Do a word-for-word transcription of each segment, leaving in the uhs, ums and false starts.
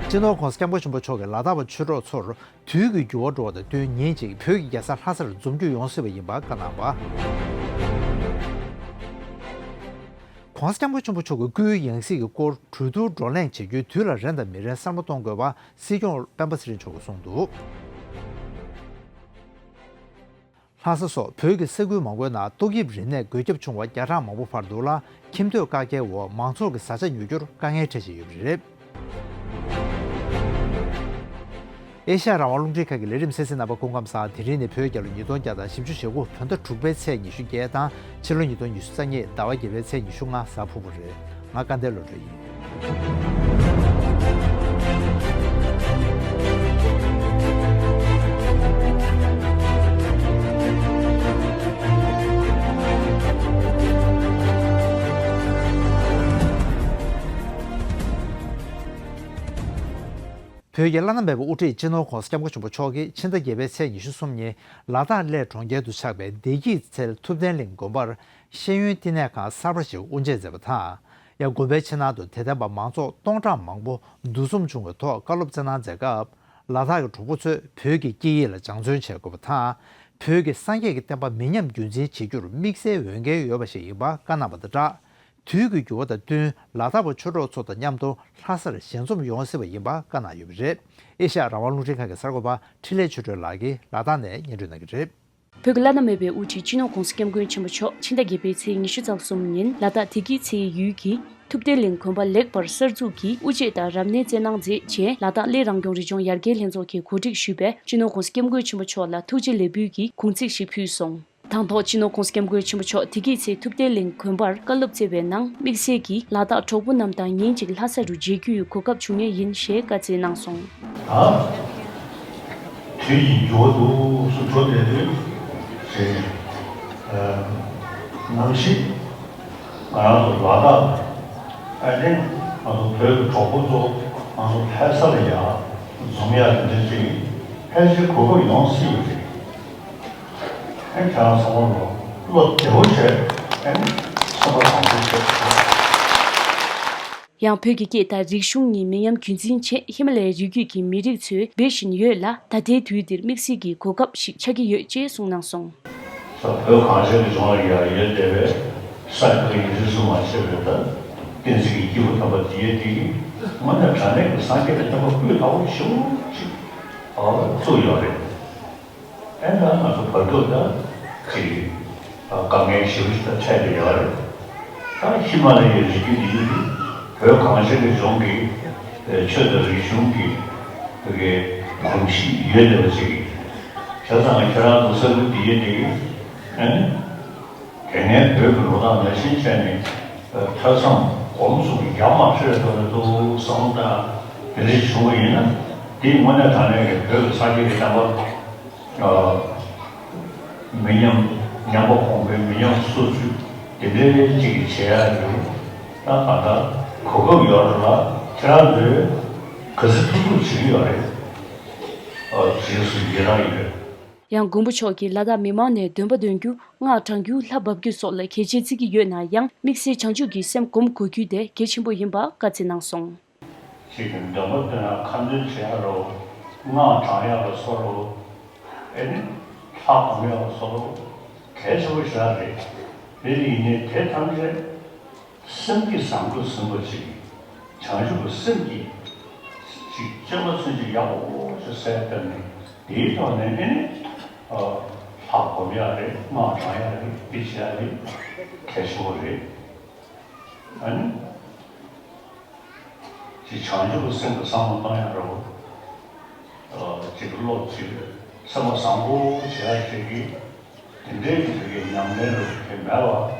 སྤྱི་ནོར་༸གོང་ས་༸སྐྱབས་མགོན་ཆེན་པོ་མཆོག་གིས་ལ་དྭགས་པ་ཆོས་གྲོགས་ཚོར་དུས་ཀྱི་འགྱུར་བ་འགྲོ་བ་དང་བསྟུན་ཉིན་གཅིག་བོད་ཀྱི་རྒྱལ་ས་ལྷ་སར་འཛོམས་རྒྱུ་ཡོང་སྲིད་པ་ཡིན་པ་བཀའ་གནང་བ། ༸གོང་ས་༸སྐྱབས་མགོན་ཆེན་པོ་མཆོག་གི་སྐུའི་ཡང་སྲིད་ཀྱི་སྐོར་གྲོས་བསྡུར་བགྲོ་གླེང་བྱེད་རྒྱུའི་དུས་ལ་རན་དང་མི་རན་གསར་མ་གཏོང་དགོས་པ་སྲིད་སྐྱོང་སྤེན་པ་ཚེ་རིང་མཆོག་གིས་གསུངས་འདུག་ལྷ་ས་སོགས་བོད་ཀྱི་ས་ཁུལ་མང་པོའི་ནང་ཏོག་དབྱིབས་རིམས་ནད་འགོས་ཁྱབ་བྱུང་བ་བརྒྱ་ཕྲག་མང་པོ་འཕར་འདུག་ལ། ཁྱིམ་སྡོད་བཀག་རྒྱའི་འོག་མང་ཚོགས་ཀྱི་བཟའ་བཅའ་ཉོ་རྒྱུར་དཀའ་ངལ་འཕྲད་བཞིན་ཡོད་པ་རེད། ཨེ་ཤ་ཡ་རང་དབང་རླུང་འཕྲིན་ཁང་གི་ལས་རིམ་གསན་གཟིགས་རྣམ་པ་སྐུ་ཁམས་བཟང་། དེ་རིང་ནི་བོད་རྒྱལ་ལོ་ཉིས་སྟོང་བརྒྱ་དང་བཞི་བཅུ་ཞེ་དགུ་བོད་ཟླ་དྲུག་པའི་ཚེས་ཉི་ཤུ་བརྒྱད་དང་ཕྱི་ལོ་ཉིས་སྟོང་ཉི་ཤུ་རྩ་གཉིས་ཟླ་བ་བརྒྱད་པའི་ཚེས་ཉི་ཤུ་ལྔ་གཟའ་ཕུར་བུ་རེད། ང་སྐལ་ལྡན་བློ་གྲོས་ཡིན། བོད་ཀྱི་བླ་ན་མེད་པའི་དབུ་ཁྲིད་སྤྱི་ནོར་༸གོང་ས་༸སྐྱབས་མགོན་ཆེན་པོ་མཆོག་གིས་ཕྱི་ཟླ་བརྒྱད་པའི་ཚེས་ཉི་ཤུ་གསུམ་ཉིན་ལ་དྭགས་གླེ་གྲོང་ཁྱེར་དུ་ཆགས་པའི་བདེ་སྐྱིད་ཚལ་ཐུབ་བསྟན་གླིང་དགོན་པར་ཤེས་ཡོན་བསྟི་གནས་ཁང་གསར་པ་ཞིག་དབུ་འབྱེད་མཛད་པ་དང་། ཡང་དགོན་པའི་ཕྱི་ནང་དུ་དད་ལྡན་པ་མང་ཚོགས་སྟོང་ཕྲག་མང་པོ་འདུ་འཛོམས་བྱུང་བའི་ཐོག་བཀའ་སློབ་སྩལ་གནང་མཛད་སྐབས། ལ་དྭགས་ཀྱི་གྲོགས་པོ་ཚོས་བོད་ཀྱི་སྐད་ཡིག་ལ་སྦྱང་བརྩོན་བྱེད་དགོས་པ་དང་། བོད་ཀྱི་སངས་རྒྱས་ཀྱི་བསྟན་པ་མི་ཉམས་རྒྱུན་འཛིན་བྱེད་རྒྱུར་དམིགས་བསལ་འོས་འགན་ཡོད་པ་ཞིག་ཡིན་པ་བཀའ་གནང་བ་དང་སྦྲགས། དུས་ཀྱི་འགྱུར་བ་དང་བསྟུན་ལ་དྭགས་པ་ཆོས་གྲོགས་ཚོ་དང་མཉམ་དུ་ལྷ་སར་ཞལ་འཛོམས་ཡོང་སྲིད་པ་ཡིན་པ་བཀའ་གནང་ཡོད་པ་རེད། ཨེ་ཤ་ཡ་རང་དབང་རླུང་འཕྲིན་ཁང་གི་གསར་འགོད་པ་འཕྲིན་ལས་ཆོས་སྒྲོན་ལགས་ཀྱིས་ལ་དྭགས་ནས་སྙན་སྒྲོན་གནང་གི་རེད། བོད་ཀྱི་བླ་ན་མེད་པའི་དབུ་ཁྲིད་སྤྱི་ནོར་༸གོང་ས་༸སྐྱབས་མགོན་ཆེན་པོ་མཆོག་ཕྱི་ཟླ་བརྒྱད་པའི་ཚེས་ཉི་ཤུ་རྩ་གསུམ་ཉིན་ལ་དྭགས་བདེ་སྐྱིད་ཚལ་ཡུལ་གྱི་ཐུབ་བསྟན་གླིང་དགོན་པ་ལེགས་པར་གསར་འཛུགས་ཀྱིས་དབུ་འབྱེད་དང་རབ་གནས་སྩལ་གནང་མཛད་རྗེས། ལ་དྭགས་གླེ་རང་སྐྱོང་རི་ལྗོངས་ཡར་རྒྱས་ལྷན་ཚོགས་ཀྱིས་གོ་སྒྲིག་ཞུས་པའི་སྤྱི་ནོར་༸གོང་ས་༸སྐྱབས་མགོན་ཆེན་པོ་མཆོག་ལ་ཐུགས་རྗེ་ལེགས་འབུལ་གྱི་གུང་ཚིགས་ཤིག་ཕུལ་སོང་། དང་ཐོག་སྤྱི་ནོར་༸གོང་ས་༸སྐྱབས་མགོན་ཆེན་པོ་མཆོག་བདེ་སྐྱིད་ཚལ་ཐུབ་བསྟན་གླིང་དགོན་པར་བཀའ་སློབ་སྩལ་བའི་ནང་། དམིགས་བསལ་གྱིས་ལ་དྭགས་གྲོགས་པོ་རྣམས་དང་ཉིན་གཅིག་ལྷ་ས་རུ་མཇལ་རྒྱུའི་གོ་སྐབས་བྱུང་ངེས་ཡིན་ཞེས་བཀའ་སྩལ་གནང་སོང་། ད་དུས་ཀྱི་འགྱུར་བ་འདུག་སུ་འགྲོ་བསྡད་དུས་ཞེས་ནམ་ཞིག་ང་རང་ཚོ་ལ་དྭགས་ཨ་ནི་ང་ཚོ་བོད་ཀྱི་གྲོགས་པོ་ཚོ་ང་ཚོ་ལྷ་ས་ལ་ཡར་འཛོམས་ཡག་དེ་འདྲ་ཅིག་ཕལ་ཆེར་གོ་སྐབས་ཡོང་སྲིད་པ་རེད། ཨེ་ཁྱེད་རང་ཚང་མ་ལོ་བློ་བདེ་བོ་བྱས་ཨེ་ནི་སེམས་པ་བཟང་པོ་བྱས། ཡང་བོད་ཀྱི་སྐད་དང་རིག་གཞུང་གཉིས་མི་ཉམས་རྒྱུན་འཛིན་ཆེད་ཧི་མ་ལ་ཡའི་རི་རྒྱུད་ཀྱི་མི་རིགས་ཚོས་འབད་བཞིན་ཡོད་ལ། ད་ལྟའི་དུས་འདིར་དམིགས་བསལ་གྱི་གོ་སྐབས་ཤིག་ཆགས་ཀྱི་ཡོད་ཅེས་གསུངས་གནང་སོང་། ས་བོད་གངས་ཅན་གྱི་ལྗོངས་ལ་ཡར་ཡོད་བསྡད་པའི་ས་ཁུལ་ཡིན་གཅིག་མཚུངས་མ་བྱས་པའི་ད་བསྟན་འཛིན་གྱི་སྐྱེས་བུ་དམ་པ་འདི་ཡས་འདི་གིས་དངོས་གནས་དྲང་གནས་ཀྱི་སངས་རྒྱས་ཀྱི་བསྟན་པ་སྤུས་དག་པོ་ཞེ་པོ་ཅིག་བཙུགས་ཡོད་རེད། ཨེ་ད་ང་ཚོ་བར་སྐབས་ད་ཅིག་དཀའ་ངལ་ཞེ་པོ་ཞིག་ད་འཕྲད་བསྡད་ཡོད་རེད། ད་ཧི་མ་ལ་ཡའི་རི་རྒྱུད་འདི་ཚོ་འདི་བོད་གངས་ཅན་གྱི་ལྗོངས་ཀྱི་ཆོས་དང་རིག་གཞུང་གི་བོད་ཀྱི་གོམས་གཤིས་ཡོད་བསྡད་པ་ཅིག་བྱས་ཙང་ཁྱེད་རང་ཚོ་ས་ཁུལ་འདི་ཡས་འདི་ཨ་ནི། དེ་སྔའི་བོད་ཀྱི་ལོ་ཐག་ནང་བཞིན་བྱས་ནས་ཐོས་བསམ་སྒོམ་གསུམ་ཡར་མར་འཕེལ་འགྲོ་གི་འདུག་བསམ་སྟངས་དེ་འདྲ་བྱུང་བ་ཡིན་ན། དེ་དངོས་གནས་དྲང་གནས་ཀྱི་བོད་ཀྱི་སངས་རྒྱས་ཀྱི་བསྟན་པ་མི་ཉམས། ཉམས་པ་གོང་འཕེལ་མི་ཉམས་སོར་ཆུད་དེ་འདྲའི་ཅིག་བྱེད་ཡ་ཡོད། ད་ག་ད་གོ་སྐབས་ཡོད་རེད་ལ། ཁྱེད་རང་ཚོས་ག་ཚོད་ཐུབ་ཐུབ་བྱེད་ཀྱི་ཡོད་རེད། རྗེས་སུ་ཡི་རང་ཡོད། ཡང་མགོན་པོ་མཆོག་གིས་ལ་དྭགས་མི་མང་ནས་འདོན་པ་འདོན་རྒྱུ། སྔགས་བགྲང་རྒྱུ། ལྷ་བབས་རྒྱུ་སོགས་ལ་གལ་ཆེར་བརྩི་གི་ཡོད་ན་ཡང་། དམིགས་བསལ་བྱང་ཆུབ་ཀྱི་སེམས་སྒོམ་དགོས་རྒྱུ་དེ་གལ་ཆེན་པོ་ཡིན་པ་བཀའ་སྩལ་གནང་སོང་། ཞིག་གི་འདོན་པ་འདོན་ཡག་ཁ་འདོན་བྱེད་ཡག་རོ། སྔགས་བགྲང་ཡག་ལ་སོགས་རོ། ཨེ་ནི། ལྷ་སྒོམ་ཡག་ལ་སོགས་རོ། གལ་ཆེན་པོ་ཞེ་དྲག་རེད། དེ་ཡིན་ནའི་དེ་ཐམས་ཅད་སེམས་ཀྱི་བཟང་པོ་ཟིན་པ་ཅིག་བྱང་ཆུབ་ཀྱི་སེམས་ཀྱིས་ཅིག་སྤྱོད་པ་ཚུན་ཆད་ཡག་པོ་ཅིག་གསལ་བཏབ་ནས། དེའི་ཐོག་ནས་ཨེ་ནི། ལྷ་སྒོམ་ཡག་རེད། སྔགས་བགྲང་ཡག་རེད། འདི་བྱེད་ཡག་རེད། གལ་ཆེན་པོ་རེད། ཨ་ནི། ཅིག་བྱང་ཆུབ་ཀྱི་སེམས་ཀྱི་བསམ་བློ་གཏོང་ཡག་རོ། ཅིག་བློ་ཅིག་སེམས་པ་བཟང་པོ་བྱེད་ཡག་ཅིག་གིས། དེ་འདྲའི་ཅིག་གི་ཉམས་ལེན་རུ་དེ་མེད་པ།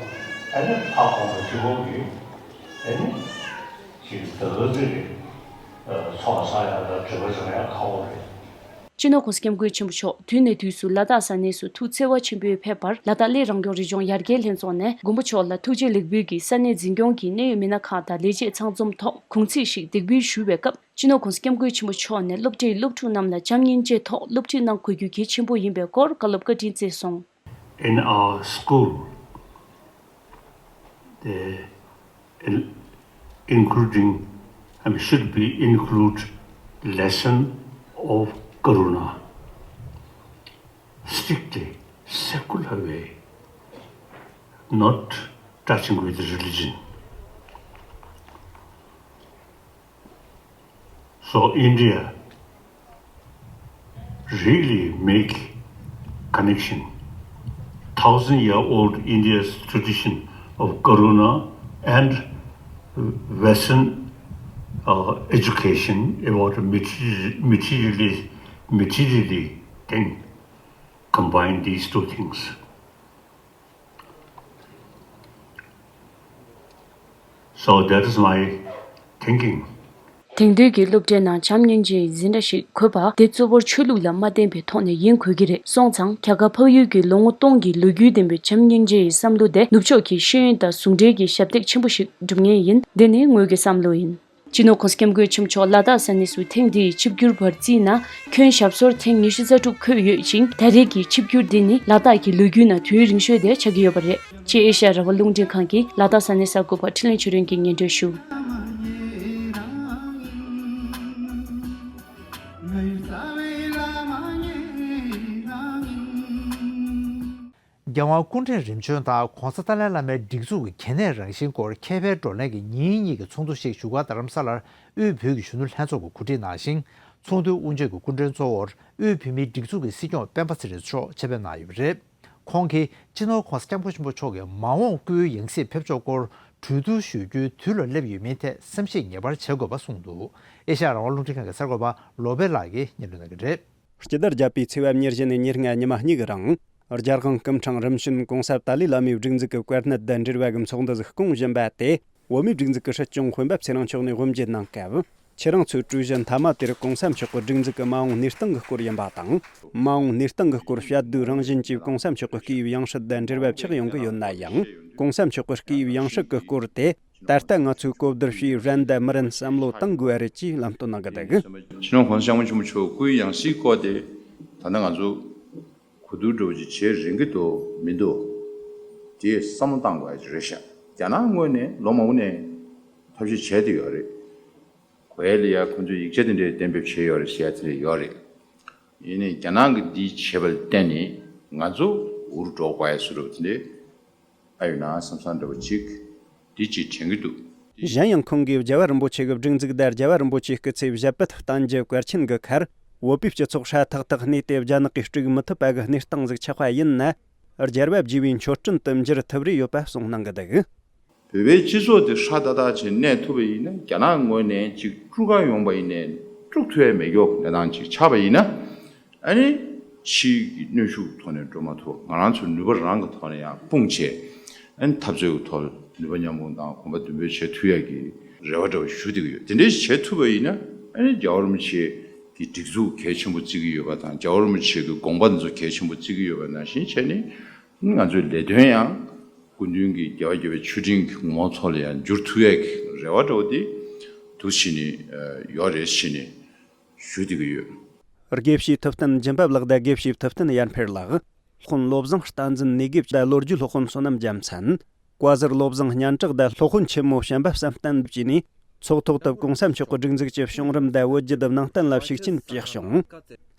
ཨ་ནི་ལྷ་སྒོམ་པ་གཅིག་པོ་གིས་ཨ་ནི་ཅིག་ད་ག་ཚོད་ཀྱི་ཚོགས་བསགས་ཡག་དང་སྒྲིབ་པ་སྦྱང་ཡག་ཁག་པོ་རེད། སྤྱི་ནོར་༸གོང་ས་༸སྐྱབས་མགོན་ཆེན་པོ་མཆོག་དུས་ནས་དུས་སུ་ལ་དྭགས་ས་གནས་སུ་ཐུགས་བརྩེ་བ་ཆེན་པོས་ཕེབས་པར། ལ་དྭགས་གླེ་རང་སྐྱོང་རི་ལྗོངས་ཡར་རྒྱས་ལྷན་ཚོགས་ནས་མགོན་པོ་མཆོག་ལ་ཐུགས་རྗེ་ལེགས་འབུལ་གྱིས་ས་གནས་འཛིན་སྐྱོང་གི་གནད་ཡོད་མི་སྣ་ཁག་དང་ལས་བྱེད་ཚང་འཛོམས་ཐོག་གུང་ཚིགས་ཤིག་འདེགས་འབུལ་ཞུ་བའི་སྐབས། སྤྱི་ནོར་༸གོང་ས་༸སྐྱབས་མགོན་ཆེན་པོ་མཆོག་ནས་སློབ་གྲྭའི་སློབ་ཕྲུག་རྣམས་ལ་བྱམས་སྙིང་རྗེའི་ཐོག་སློབ་ཁྲིད་གནང་དགོས་རྒྱུ་གལ་ཆེན་པོ་ཡིན་པའི་སྐོར་བཀའ་སློབ་བཀའ་དྲིན་བསྩལ་སོང་། In our school, the in- including, I mean, should be include Lesson of Karuna. Strictly secular way, not touching with religion. So India really make connection. Thousand year old India's tradition of Karuna and Western uh, education about materially, materially, materially thing. Combine these two things. So that is my thinking. དེང་དུས་ཀྱི་སློབ་གྲྭའི་ནང་བྱམས་སྙིང་རྗེ་ཡི་འཛིན་གྲྭ་ཞིག་དགོས་པ་དེ་གཙོ་བོར་ཆོས་ལུགས་ལ་མ་བརྟེན་པའི་ཐོག་ནས་ཡིན་དགོས་ཀྱི་རེད། སོང་ཙང་རྒྱ་གར་འཕགས་ཡུལ་གྱི་ལོ་ངོ་སྟོང་གི་ལོ་རྒྱུས་ལྡན་པའི་བྱམས་སྙིང་རྗེ་ཡི་བསམ་བློ་དེ་ནུབ་ཕྱོགས་ཀྱི་ཤེས་ཡོན་དང་ཟུང་འབྲེལ་གྱི་ཞབས་འདེགས་ཆེན་པོ་ཞིག་སྒྲུབ་ངེས་ཡིན། འདི་ནི་ངོས་ཀྱི་བསམ་བློ་ཡིན། སྤྱི་ནོར་༸གོང་ས་༸སྐྱབས་མགོན་ཆེན་པོ་མཆོག་ལ་དྭགས་ས་གནས་སུ་ཐེངས་འདིའི་ཆིབས་བསྒྱུར་བར་བརྩིས་ན། ཁྱོན་ཞབས་སོར་ཐེངས་ཉི་ཤུ་རྩ་དྲུག་འཁོད་ཡོད་ཅིང་། ད་རེས་ཀྱི་ཆིབས་བསྒྱུར་འདི་ནི་ལ་དྭགས་ཀྱི་ལོ་རྒྱུས་ནང་དུས་རིང་ཤོས་དེ་ཆགས་ཀྱི་ཡོད་པ་རེད། ཅེས་ཨེ་ཤ་ཡ་རང་དབང་རླུང་འཕྲིན་ཁང་གིས་ལ་དྭགས་ས་གནས་གསར་འགོད་པ་འཕྲིན་ལས་ཆོས་སྒྲོན་གྱིས་སྙན་སྒྲོན་ཞུ། རྒྱལ་དབང་སྐུ་ཕྲེང་རིམ་བྱོན་དང་༸གོང་ས་ཏཱ་ལའི་བླ་མའི་སྒྲིག་འཛུགས་ཀྱི་གལ་གནད་རང་བཞིན་སྐོར་མཁས་པའི་བགྲོ་གླེང་གི་ཉིན་གཉིས་ཀྱི་ཚོགས་འདུ་ཞིག་བཞུགས་སྒར་རྡ་རམ་ས་ལར་དབུས་བོད་ཀྱི་གཞོན་ནུ་ལྷན་ཚོགས་ཀྱིས་གོ་སྒྲིག་གནང་ཞིང་། ཚོགས་འདུའི་དབུ་འབྱེད་ཀྱི་སྐུ་མགྲོན་གཙོ་བོར་དབུས་བོད་མིའི་སྒྲིག་འཛུགས་ཀྱི་སྲིད་སྐྱོང་སྤེན་པ་ཚེ་རིང་མཆོག་ཆེད་ཕེབས་གནང་ཡོད་པ་རེད། ཁོང་གིས་སྤྱི་ནོར་༸གོང་ས་༸སྐྱབས་མགོན་ཆེན་པོ་མཆོག་གི་མ་འོངས་སྐུའི་ཡང་སྲིད་ཕེབས་ཕྱོགས་སྐོར་གྲོས་བསྡུར་ཞུ་རྒྱུའི་དུས་ལ་སླེབས་ཡོད་མིན་ཐད་བསམ་གཞིག་ངེས་པར་བྱེད་དགོས་པ་གསུངས་འདུག་ཨེ་ཤ་ཡ་རང་དབང་རླུང་འཕྲིན་ཁང་གི་གསར་འགོད་པ་བློ་བྷེ་ལགས་ཀྱིས་སྙན་སྒྲོན་གནང་གི་རེད། སྤྱི་ཟླ་བརྒྱད་པའི་ཚེས་པ་ཉེར་བཞི་ནས་ཉེར་ལྔ་ཉི་མ་གཉིས་ཀྱི་རིང་། རྒྱལ་དབང་སྐུ་ཕྲེང་རིམ་བྱོན་༸གོང་ས་ཏཱ་ལའི་བླ་མའི་སྒྲིག་འཛུགས་ཀྱི་བཀའ་གནད་དང་འབྲེལ་བ་གི་ཚོགས་འདུ་ཟིག་སྐོང་བཞིན་པ་དེ། བོད་མིའི་སྒྲིག་འཛུགས་ཀྱི་སྲིད་སྐྱོང་སྤེན་པ་ཚེ་རིང་མཆོག་ནས་དབུ་འབྱེད་གནང་སྐབས། ཁྱེད་རང་ཚོའི་གྲོས་གཞི་མཐའ་མ་དེར་༸གོང་ས་མཆོག་གི་སྒྲིག་འཛུགས་ཀྱི་མ་འོངས་གནས་སྟངས་ཀྱི་སྐོར་ཡིན་པ་དང་། མ་འོངས་གནས་སྟངས་ཀྱི་སྐོར་བཤད་དུས་རང་བཞིན་གྱིས་༸གོང་ས་མཆོག་གི་སྐུའི་ཡང་སྲིད་དང་འབྲེལ་བ་ཆགས་ཡོང་གི་ཡོད་ན་ཡང་། ༸གོང་ས་མཆོག་གི་སྐུའི་ཡང་སྲིད་ཀྱི་སྐོར་དེ། ད་ལྟ་ང་ཚོས་གོ་བསྡུར་བྱས་རན་དང་མི་རན་བསམ་བློ་གཏང་དགོས་པ་རེད་ཅེས་ལམ་སྟོན་གནང་གི་འདུག་སྤྱི་ནོར་༸གོང་ས་༸སྐྱབས་མགོན་ཆེན་པོ་མཆོག་སྐུའི་ཡང་སྲིད་སྐོར་དེ་ད་ལྟ་ང་ཚོ་གོ་བསྡུར་འདྲ་བོ་ཅིག་བྱེད་རན་གྱི་འདུག་མི་འདུག་དེ་བསམ་བློ་གཏང་དགོས་ཡ་ཅིག་རེད་ཤག་རྒྱ་ནག་ངོས་ནས་ལོ་མང་པོ་ནས་ཐབས་ཤེས་བྱས་བསྡད་ཡོད་རེད། གོ་ཡ་ལ་ཡ་ཁོ་ཚོས་ཡིག་ཆ་དེ་འདྲས་གཏན་འབེབས་བྱས་ཡོད་རེད་ཟེར་ཡ་དེ་འདྲས་ཡོད་རེད། ཡིན་ནའི་རྒྱ་ནག་གིས་འདི་བྱས་པ་ལ་བརྟེན་ནས་ང་ཚོ་འུར་སྒྲོག་པ་ཡ་བཟོ་འདྲ་བོ་དེ་འདྲས། ཨ་ཡོད་ན་བསམ་བསམ་འདྲ་བོ་ཅིག་འདི་ཅིག་དྲན་གྱི་འདུག་གཞན་ཡང་ཁོང་གིས་རྒྱལ་བ་རིན་པོ་ཆེ་གི་སྒྲིག་འཛུགས་དང་རྒྱལ་བ་རིན་པོ་ཆེའི་སྐུ་ཚེ་ཞབས་པད་བརྟན་གྱི་བཀའ་ཆེན་གྱི་ཁར། བོད་པའི་སྤྱི་ཚོགས་ཧྲ་ཐག་ཐག་གནས་ཏེ་རྒྱ་ནག་གིས་དཀྲུག་མི་ཐུབ་པ་གི་གནས་སྟངས་ཟིག་ཆགས་པ་ཡིན་ན། རྒྱལ་བ་དགྱེས་པའི་མཆོད་སྤྲིན་དུ་འགྱུར་ཐུབ་རེ་ཡོད་པ་གསུངས་གནང་གི་འདུག་བོད་པའི་སྤྱི་ཚོགས་དེ་ཧྲ་ཐག་ཐག་བྱས་གནས་ཐུབ་པ་ཡིན་ན། རྒྱ་ནག་ངོས་ནས་ཅིག་དཀྲུག་ག་ཡོང་པ་ཡིན་ནའི་དཀྲུག་ཐུབ་ཡ་མེད་མཁན་གནས་སྟངས་ཅིག་ཆགས་པ་ཡིན་ན། ཨ་ནི་ཕྱིའི་གི་གནོན་ཤུགས་ཐོག་ནས་འགྲོ་མ་ཐུབ། ང་རང་ཚོ་ནུས་པ་རང་གི་ཐོག་ནས་ཡང་སྤུངས་བྱས། ཨ་ནི་འཐབ་རྩོད་ཀྱི་ཐོག་ནུས་པ་མཉམ་སྤུངས་དང་གོམ་པ་མདུན་སྤོས་བྱེད་ཐུབ་ཡ་གི་རེ་བ་འདྲ་བོ་ཞུ་བསྡད་ཀྱི་ཡོད། དེ་འདྲའི་བྱེད་ཐུབ་པ་ཡིན་ན། ཨ་ནི་རྒྱལ་བ་རིན་པོ་ཆེ་གི་སྒྲིག་འཛུགས་གལ་ཆེན་པོ་བརྩི་གི་ཡོད་པ་དང་། རྒྱལ་བ་རིན་པོ་ཆེ་གི་དགོངས་པ་འདི་ཚོ་གལ་ཆེན་པོ་བརྩི་གི་ཡོད་པ་ནང་བཞིན་བྱས་ནས། ང་ཚོའི་ལས་དོན་ཡང་སྐུ་མདུན་གྱི་རྒྱལ་བ་དགྱེས་པའི་མཆོད་སྤྲིན་གྱི་ངོ་བོ་ཚོ་ལ་ཡང་འགྱུར་ཐུབ་ཡ་གི་རེ་བ་འདྲ་བོ་དེ་འདུག་བྱས་ནས་ཡོད་རེད་བྱས་ནས་ཞུ་བསྡད་ཀྱི་ཡོད། དགེ་བཤེས་ཐུབ་བསྟན་སྦྱིན་པ་ལགས་དང་དགེ་བཤེས་ཐུབ་བསྟན་ཡར་འཕེལ་ལགས། སློབ་དཔོན་བློ་བཟང་བསྟན་འཛིན་ནུས་དགེ་དང་ལོ་རྒྱུས་སློབ་དཔོན་བསོད་ནམས་རྒྱལ་མཚན། བཀའ་ཟུར་བློ་བཟང་སྙན་གྲགས་དང་སློབ་དཔོན་ཆེན་མོ་བྱམས་པ་བསམ་གཏན་བཅས་ནས་ཚོགས་ཐོག་ཏུ་༸གོང་ས་མཆོག་གི་སྒྲིག་འཛུགས་ཀྱི་བྱུང་རིམ་དང་བོད་བརྒྱུད་ནང་བསྟན་ལ་ཤུགས་རྐྱེན་བཅས་བྱུང་།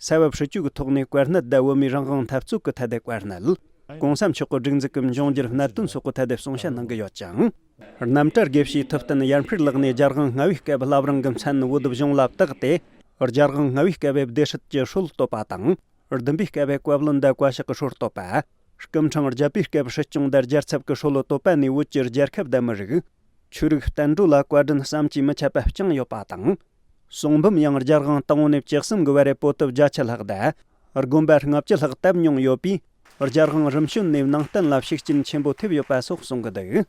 ས་བབ་ཧྲིལ་པོའི་ཐོག་ནས་བཀའ་གནད་དང་བོད་མིའི་རང་དབང་འཐབ་རྩོད་ཀྱི་ཐད་དེ་བཀའ་གནད། ༸གོང་ས་མཆོག་གི་སྒྲིག་འཛུགས་ཀྱི་འབྱུང་འགྱུར་གནད་དོན་སོགས་ཀྱི་ཐད་དེ་གསུང་བཤད་གནང་གི་ཡོད་ཅིང་། རྣམ་གྲྭ་དགེ་བཤེས་ཐུབ་བསྟན་ཡར་འཕེལ་ལགས་ནས་རྒྱལ་དབང་ལྔ་བའི་སྐབས་བླ་བྲང་གི་མཚན་བོད་བྱུང་ལ་བཏགས་ཏེ། རྒྱལ་དབང་ལྔ་བའི་སྐབས་བདེ་སྲིད་ཀྱི་སྲོལ་བཏོད་པ་དང་། བདུན་པའི་སྐབས་བཀའ་བློན་དང་བཀའ་ཤག་གི་སྲོལ་བཏོད་པ། སྐུ་ཕྲེང་བརྒྱད་པའི་སྐབས་སྲིད་སྐྱོང་དང་རྒྱལ་ཚབ་ཀྱི་སྲོལ་བཏོད་པ་ནས་བོད་ཀྱི་རྒྱལ་ཁབ་དང་མི་རིགས། ཆོས་རིག་བསྟན་འགྲོ་ལ་བཀའ་དྲིན་བསམ་གྱིས་མི་ཁྱབ་པ་བསྐྱངས་ཡོད་པ་དང་། གསུང་འབུམ་ཡང་རྒྱལ་དབང་དང་པོ་ནས་བཅུ་གསུམ་གྱི་བར་རེ་པོ་ཏི་བརྒྱད་ཅུ་ལྷག་དང་། དགོན་པ་ལྔ་བཅུ་ལྷག་བཏབ་མྱོང་ཡོད་པས། རྒྱལ་དབང་རིམ་བྱོན་ནས་ནང་བསྟན་ལ་ཤུགས་རྐྱེན་ཆེན་པོ་ཐེབས་ཡོད་པ་སོགས་གསུང་གི་འདུག་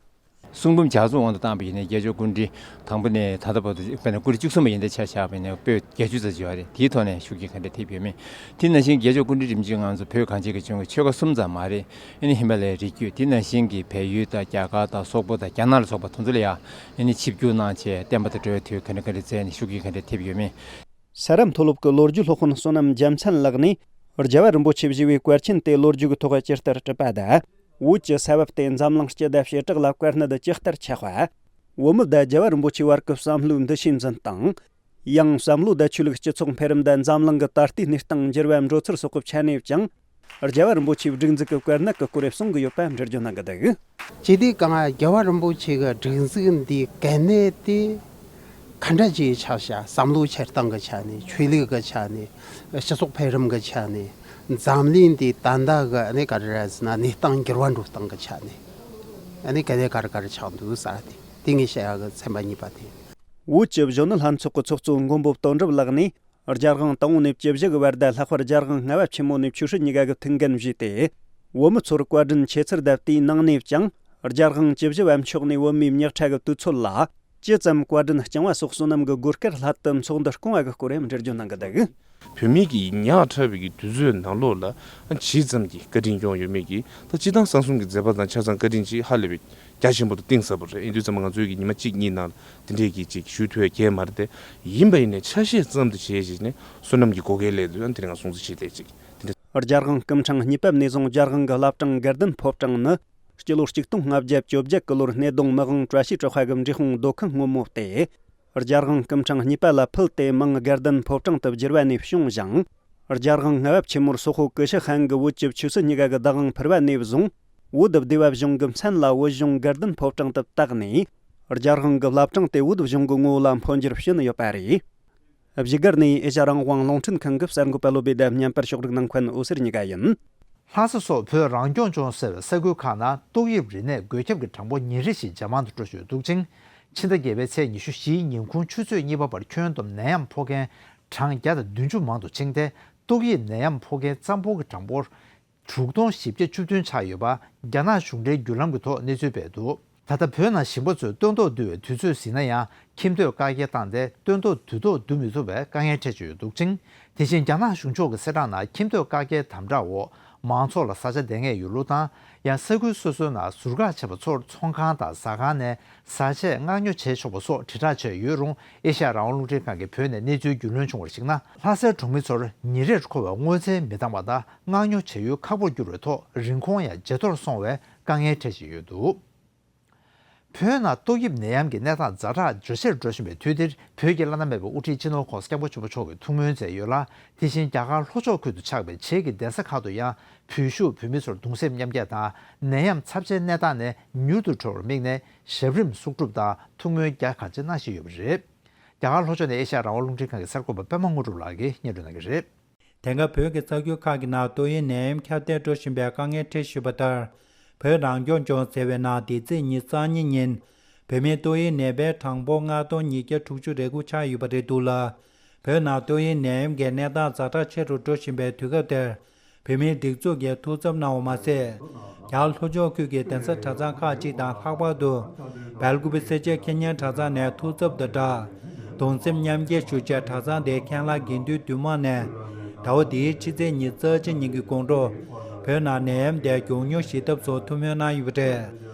གསུང་འབུམ་ལྗགས་རྩོམ་དབང་དུ་བཏང་པ་ཡིན་ན། དགེ་སྦྱོར་ཀུན་འདྲིས་དང་པོ་ནས་ད་ལྟ་བར་དུ་དཔེར་ན་ཀུན་འདྲིས་བཅུ་གསུམ་པ་ཡིན་ད་ཆ་བཞག་པ་ཡིན་ན་པོད་བརྒྱད་ཅུ་ཙམ་ཡོད་རེད། དེའི་ཐོག་ནས་ཤུགས་རྐྱེན་ག་འདྲ་ཐེབས་ཡོད་མེད། དེ་ནང་བཞིན་དགེ་སྦྱོར་ཀུན་འདྲིས་རིམ་བྱོན་ང་ཚོ་བོད་གངས་ཅན་གྱི་ལྗོངས་ཀྱི་ཆོལ་ཁ་གསུམ་ཙམ་མ་རེད། ཨ་ནི་ཧི་མ་ལ་ཡའི་རི་རྒྱུད། དེ་ནང་བཞིན་གྱི་བལ་ཡུལ་དང་རྒྱ་གར་དང་སོག་པོ་དང་རྒྱ་ནག་ལ་སོགས་པ་དེ་ཚོ་ལ་ཡང་ཨ་ནི་ཆིབས་བསྒྱུར་གནང་བྱས་བསྟན་པ་དང་འབྲེལ་བའི་དུས་ག་འདྲ་ག་འདྲ་མཛད་ནས་ཤུགས་རྐྱེན་ག་འདྲ་ཐེབས་ཡོད་མེད། ས་རཱ་མཐོ་སློབ་ཀྱི་ལོ་རྒྱུས་སློབ་དཔོན་བསོད་ནམས་རྒྱལ་མཚན་ལགས་ནས། རྒྱལ་བ་རིན་པོ་ཆེ་བཞེས་པའི་བཀའ་ཆེན་དེ་ལོ་རྒྱུས་ཀྱི་ཐོག་ཇི་ལྟར་གྲུབ་པ་དང་། བོད་ཀྱི་ས་བབ་དེ་འཛམ་གླིང་སྤྱི་དང་བྱེ་བྲག་ལ་བཀའ་གནད་ཇི་ལྟར་ཆགས་པ། བོད་མི་དང་རྒྱལ་བ་རིན་པོ་ཆེའི་བར་གྱི་བསམ་བློའི་འདུ་ཤེས་འཛིན་སྟངས། ཡང་བསམ་བློ་དང་ཆོས་ལུགས་སྤྱི་ཚོགས་འཕེལ་རིམ་དང་འཛམ་གླིང་གི་ད་ལྟའི་གནས་སྟངས་འགྱུར་བ་འགྲོ་ཚུལ་སོགས་ཀྱི་ཆ་ནས་ཀྱང་རྒྱལ་བ་རིན་པོ་ཆེའི་སྒྲིག་འཛུགས་ཀྱི་བཀའ་གནད་ཀྱི་སྐོར་གསུང་གི་ཡོད་པ་འགྲེལ་བརྗོད་གནང་གི་འདུག། ཅི་སྟེ་གང་རྒྱལ་བ་རིན་པོ་ཆེ་གི་སྒྲིག་འཛུགས་འདིའི་གལ་གནད་དེ་ག་འདྲ་ཅིག་ཆགས་བྱ། བསམ་བློ་འཁྱེར་སྟངས་ཀྱི་ཆ་ནས། ཆོས་ལུགས་ཀྱི་ཆ་ནས། སྤྱི་ཚོགས་འཕེལ་རིམ་གྱི་ཆ་ནས། འཛམ་གླིང་འདི་ད་ལྟ་གི་ཨ་ནི་ག་རེ་རེད་ཟེར་ན་གནས་སྟངས་འགྱུར་བ་འགྲོ་སྟངས་ཀྱི་ཆ་ནས་ཨ་ནི་གལ་གནད་ག་རེ་ག་རེ་ཆགས་འདུག་ཟེར་དེ་དེ་ངས་བཤད་ཡག་གི་ཚན་པ་གཉིས་པ་དེ། བོད་ཀྱི་གཞོན་ནུ་ལྷན་ཚོགས་ཀྱི་ཚོགས་གཙོ་མགོན་པོ་དོན་གྲུབ་ལགས་ནས། རྒྱལ་དབང་དང་པོ་ནས་བཅུ་བཞི་གི་བར་དུ། ལྷག་པར་རྒྱལ་དབང་ལྔ་པ་ཆེན་མོ་ནས་བཅུ་བཞི་གཉིས་ཀ་གི་ཐུགས་འགན་བཞེས་ཏེ། བོད་མི་ཚོར་བཀའ་དྲིན་ཆེ་ཚུལ་དང་། དེའི་ནང་ནས་ཀྱང་རྒྱལ་དབང་བཅུ་བཞི་པ་མཆོག་ནས་བོད་མིའི་མྱི་ཁྲ་གི་དུས་ཚོད་ལ་ཇི་ཙམ་བཀའ་དྲིན་བསྐྱངས་པ་སོགས་བསོད་ནམས་ཀྱི་སྒོར་སྐར་སླད་དུ་ཚོགས་འདུ་བསྐོང་བ་གི་སྐོར་ཡང་འགྲེལ་བརྗོད་གནང་གི་འདུག། བོད་མི་གི་ཉག་ཕྲ་བའི་གི་དུས་ཚོད་ནང་ལོགས་ལ་ཇི་ཙམ་གྱི་བཀའ་དྲིན་བསྐྱངས་ཡོད་མེད་ཀྱི་ད་སྤྱིར་བཏང་གསང་གསུམ་གྱི་མཛད་པ་དང་ཆ་ཚང་བཀའ་དྲིན་ཅིག་ཧ་ལས་པའི་རྒྱ་ཆེན་པོ་དང་གཏིང་ཟབ་པོ་རེད། ཡིན་དུས་ཙམ་པ་ང་ཚོའི་གི་ཉི་མ་གཅིག་གཉིས་ནང་ལ་དེ་འདྲའི་གི་ཅིག་ཞུ་ཐུབ་ཡ་གང་ཡང་མ་རེད་དེ། ཡིན་པ་ཡིན་ནའི་ཆ་ཤས་ཙམ་དུ་བྱས་བྱས་ནས་བསོད་ནམས་ཀྱི་བགོ་སྐལ་སླེབས་དུས་ཡང་དེ་རིང་ང་སྲུང་བརྩི་བྱེད་བསྡད་ཅིག་དེ་འདྲ། རྒྱལ་དབང་སྐུ་ཕྲེང་གཉིས་པ་ནས་བཟུང་རྒྱལ་དབང་གི་བླ་བྲང་དགའ་ལྡན་ཕོ་བྲང་ནི་སྤྱི་ལོ་ཆིག་སྟོང་ལྔ་བརྒྱ་བཅོ་བརྒྱད་གི་ལོར་སྣེ་གདོང་མི་དབང་བཀྲ་ཤིས་བཀྲ་ཤིས་གི་འབྲི་གུང་མདོ་ཁམས་སྔོན་མོ་སྟེ། རྒྱལ་དབང་སྐུ་ཕྲེང་གཉིས་པ་ལ་ཕུལ་ཏེ་མིང་དགའ་ལྡན་ཕོ་བྲང་དུ་བསྒྱུར་བ་ནས་བྱུང་ཞིང་། རྒྱལ་དབང་ལྔ་པ་ཆེན་མོར་སོག་པོ་ཀུ་ཤུ་ཧན་གྱིས་བོད་ཀྱི་ཆོས་སྲིད་གཉིས་ཀ་གི་བདག་དབང་ཕུལ་བ་ནས་བཟུང་བོད་སྡེ་བ་གཞུང་གི་མཚན་ལ་བོད་གཞུང་དགའ་ལྡན་ཕོ་བྲང་དུ་བཏགས་ནས། རྒྱལ་དབང་གི་བླ་བྲང་དེ་བོད་གཞུང་གི་ངོ་བོ་ལ་འཕོ་འགྱུར་ཕྱིན་ཡོད་པ་རེད། བཞུགས་སྒར་ནས་ཨེ་ཤ་རང་དབང་རླུང་འཕྲིན་ཁང་གི་གསར་འགོད་པ་བློ་བྷེ་དང་བརྙན་པར་ཕྱོགས་སྒྲིག་གནང་མཁན་འོད་ཟེར་གཉིས་ཀ་ཡིན། ལྷ་ས་སོགས་བོད་རང་སྐྱོང་ལྗོངས་ཟེར་བའི་ས་ཁུལ་ཁག་ནང་ཏོག་དབྱིབས་རིམས་ནད་འགོས་ཁྱབ་ཀྱི་གྲངས་འབོར་ཉིན་རེ་བཞིན་ཇེ་མང་དུ་འགྲོ་བཞིན་ཡོད་འདུག་ཅིང་། ཕྱི་ཟླ་བརྒྱད་པའི་ཚེས་ཉི་ཤུ་བཞིའི་ཉིན་གུང་ཆུ་ཚོད་གཉིས་པ་བར་ཁྱོན་བསྡོམས་ནད་ཡམས་ཕོག་མཁན་གྲངས་བརྒྱ་དང་བདུན་ཅུ་མང་དུ་ཕྱིན་ཏེ། ཏོག་དབྱིབས་ནད་ཡམས་ཕོག་མཁན་ཙམ་པོ་གི་གྲངས་འབོར་དྲུག་སྟོང་བཞི་བརྒྱ་བཅུ་བདུན་ཆགས་ཡོད་པ་རྒྱ་ནག་གཞུང་འབྲེལ་བརྒྱུད་ལམ་གྱི་ཐོག་གནས་ཚུལ་སྤེལ་འདུག། ད་ལྟ་བོད་ནང་ཞིང་པ་ཚོས་སྟོན་ཐོག་བསྡུ་བའི་དུས་ཚོད་ཟིན་ན་ཡང་ཁྱིམ་ཐོག་བཀག་སྐྱིལ་བཏང་སྟེ་སྟོན་ཐོག་དུས་ཐོག་བསྡུ་མི་ཐུབ་པའི་དཀའ་ངལ་འཕྲད་ཀྱི་ཡོད་འདུག་ཅིང་། དེ་བཞིན་རྒྱ་ནག་གཞུང་ཕྱོགས་ཀྱི་གསལ་བསྒྲགས་ནང་ཁྱིམ་ཐོག་བཀག་སྐྱིལ་དམ་དྲག་འོག་མང་ཚོགས་ལ་ཟ་ཆ་འདེབས་མཁན་ཡོད་ལུགས་དང་། ཡང་ས་ཁུལ་སོ་སོའི་ནང་ཟུར་བཀག་བྱས་པ་ཚོར་ཚོང་ཁང་དང་ཟ་ཁང་ནས་ཟ་ཆས་མངགས་ཉོ་བྱེད་ཆོག་པ་སོགས་དྲིལ་བསྒྲགས་བྱས་ཡོད་རུང་། ཨེ་ཤ་ཡ་རང་དབང་རླུང་འཕྲིན་ཁང་གིས་བོད་ནས་གནས་ཚུལ་རྒྱུས་ལོན་བྱུང་བར་གཞིགས་ན། ལྷ་སའི་གྲོང་མི་ཚོར་ཉིན་རེར་མཁོ་བའི་དངོས་རྫས་མི་འདང་བ་དང་མངགས་ཉོ་བྱ་ཡུལ་ཁག་པོར་གྱུར་བའི་ཐོག་རིན་གོང་ཡང་ཇེ་མཐོར་སོང་བས་དཀའ་ངལ་འཕྲད་བཞིན་ཡོད་འདུག། བོད་ནང་ཏོག་དབྱིབས་ནད་ཡམས་ཀྱི་གནས་སྟངས་ཛ་དྲག་ཇེ་ཆེར་འགྲོ་བཞིན་པའི་དུས་འདིར། བོད་ཀྱི་བླ་ན་མེད་པའི་དབུ་ཁྲིད་སྤྱི་ནོར་༸གོང་ས་༸སྐྱབས་མགོན་ཆེན་པོ་མཆོག་གིས་ཐུགས་སྨོན་མཛད་ཡོད་ལ། དེ་བཞིན་རྒྱ་གར་ལྷོ་ཕྱོགས་ཁུལ་དུ་ཆགས་པའི་བྱེས་ཀྱི་གདན་ས་ཁག་ཏུ་ཡང་བོད་ཕྲུག་བོད་མི་ཚོར་གདུང་སེམས་མཉམ་སྐྱེད་དང་། ནད་ཡམས་ཚབས་ཆེའི་གནས་སྟངས་ནས་མྱུར་དུ་གྲོལ་བར་དམིགས་ནས་ཞབས་རིམ་གསོག་སྒྲུབ་དང་ཐུགས་སྨོན་རྒྱ་གང་ཆེ་གནང་བཞིན་ཡོད་པ་རེད། རྒྱ་གར་ལྷོ་ཕྱོགས་ནས་ཨེ་ཤ་ཡ་རང་དབང་རླུང་འཕྲིན་ཁང་གི་གསར་འགོད་པ་པད་མ་དངོས་གྲུབ་ལགས་ཀྱིས་སྙན་སྒྲོན་གནང་གི་རེད། དེང་སྐབས་བོད་ཀྱི་ས་ཁུལ་ཁག་གི་ནང་ཏོག་དབྱིབས་ནད་ཡམས་ཁྱབ་གདལ་འགྲོ་བཞིན་པའི་དཀའ་ངལ་འཕྲད་བཞིན་པ་ལྟར། བོད་རང་སྐྱོང་ལྗོངས་ཟེར་བའི་ནང་འདི་ཚེས་ཉི་ཤུ་རྩ་གཉིས་ཉིན། བོད་མིའི་ཏོག་དབྱིབས་ནད་པའི་གྲངས་འབོར་ལྔ་སྟོང་ཉིས་བརྒྱ་དྲུག་ཅུ་རེ་དགུ་ཆགས་ཡོད་པ་རེད་འདུག་ལ། བོད་ནང་ཏོག་དབྱིབས་ནད་ཡམས་ཀྱི་གནས་སྟངས་ཛ་དྲག་ཆེ་རུ་འགྲོ་བཞིན་པའི་དུས་སྐབས་དེར། བོད་མིའི་སྒྲིག་འཛུགས་ཀྱིས་ཐུགས་འཚབ་གནང་བ་མ་ཟད། རྒྱ་གར་ལྷོ་ཕྱོགས་ཁུལ་གྱི་གདན་ས་གྲྭ་ཚང་ཁག་ཅིག་དང་། ལྷག་པར་དུ་སྦེལ་ཀོབ་སེར་བྱེས་ཁེ་ཉན་གྲྭ་ཚང་ནས་ཐུགས་འཚབ་དང་སྦྲགས། གདུང་སེམས་མཉམ་སྐྱེད་ཞུ་ཆེད་གྲྭ་ཚང་དེའི་མཁན་བླ་དགེ་འདུན་འདུས་མང་ནས། ཟླ་བ་འདིའི་ཕྱི་ཚེས་ཉི་ཤུ་རྩ་གཅིག་ཉིན་གྱི་དགོང་དྲོ། བོད་ནང་ནད་ཡམས་དེ་མགྱོགས་མྱུར་ཞི་ཐབས་སུ་ཐུགས་སྨོན་གནང་ཡོད་པ་རེད།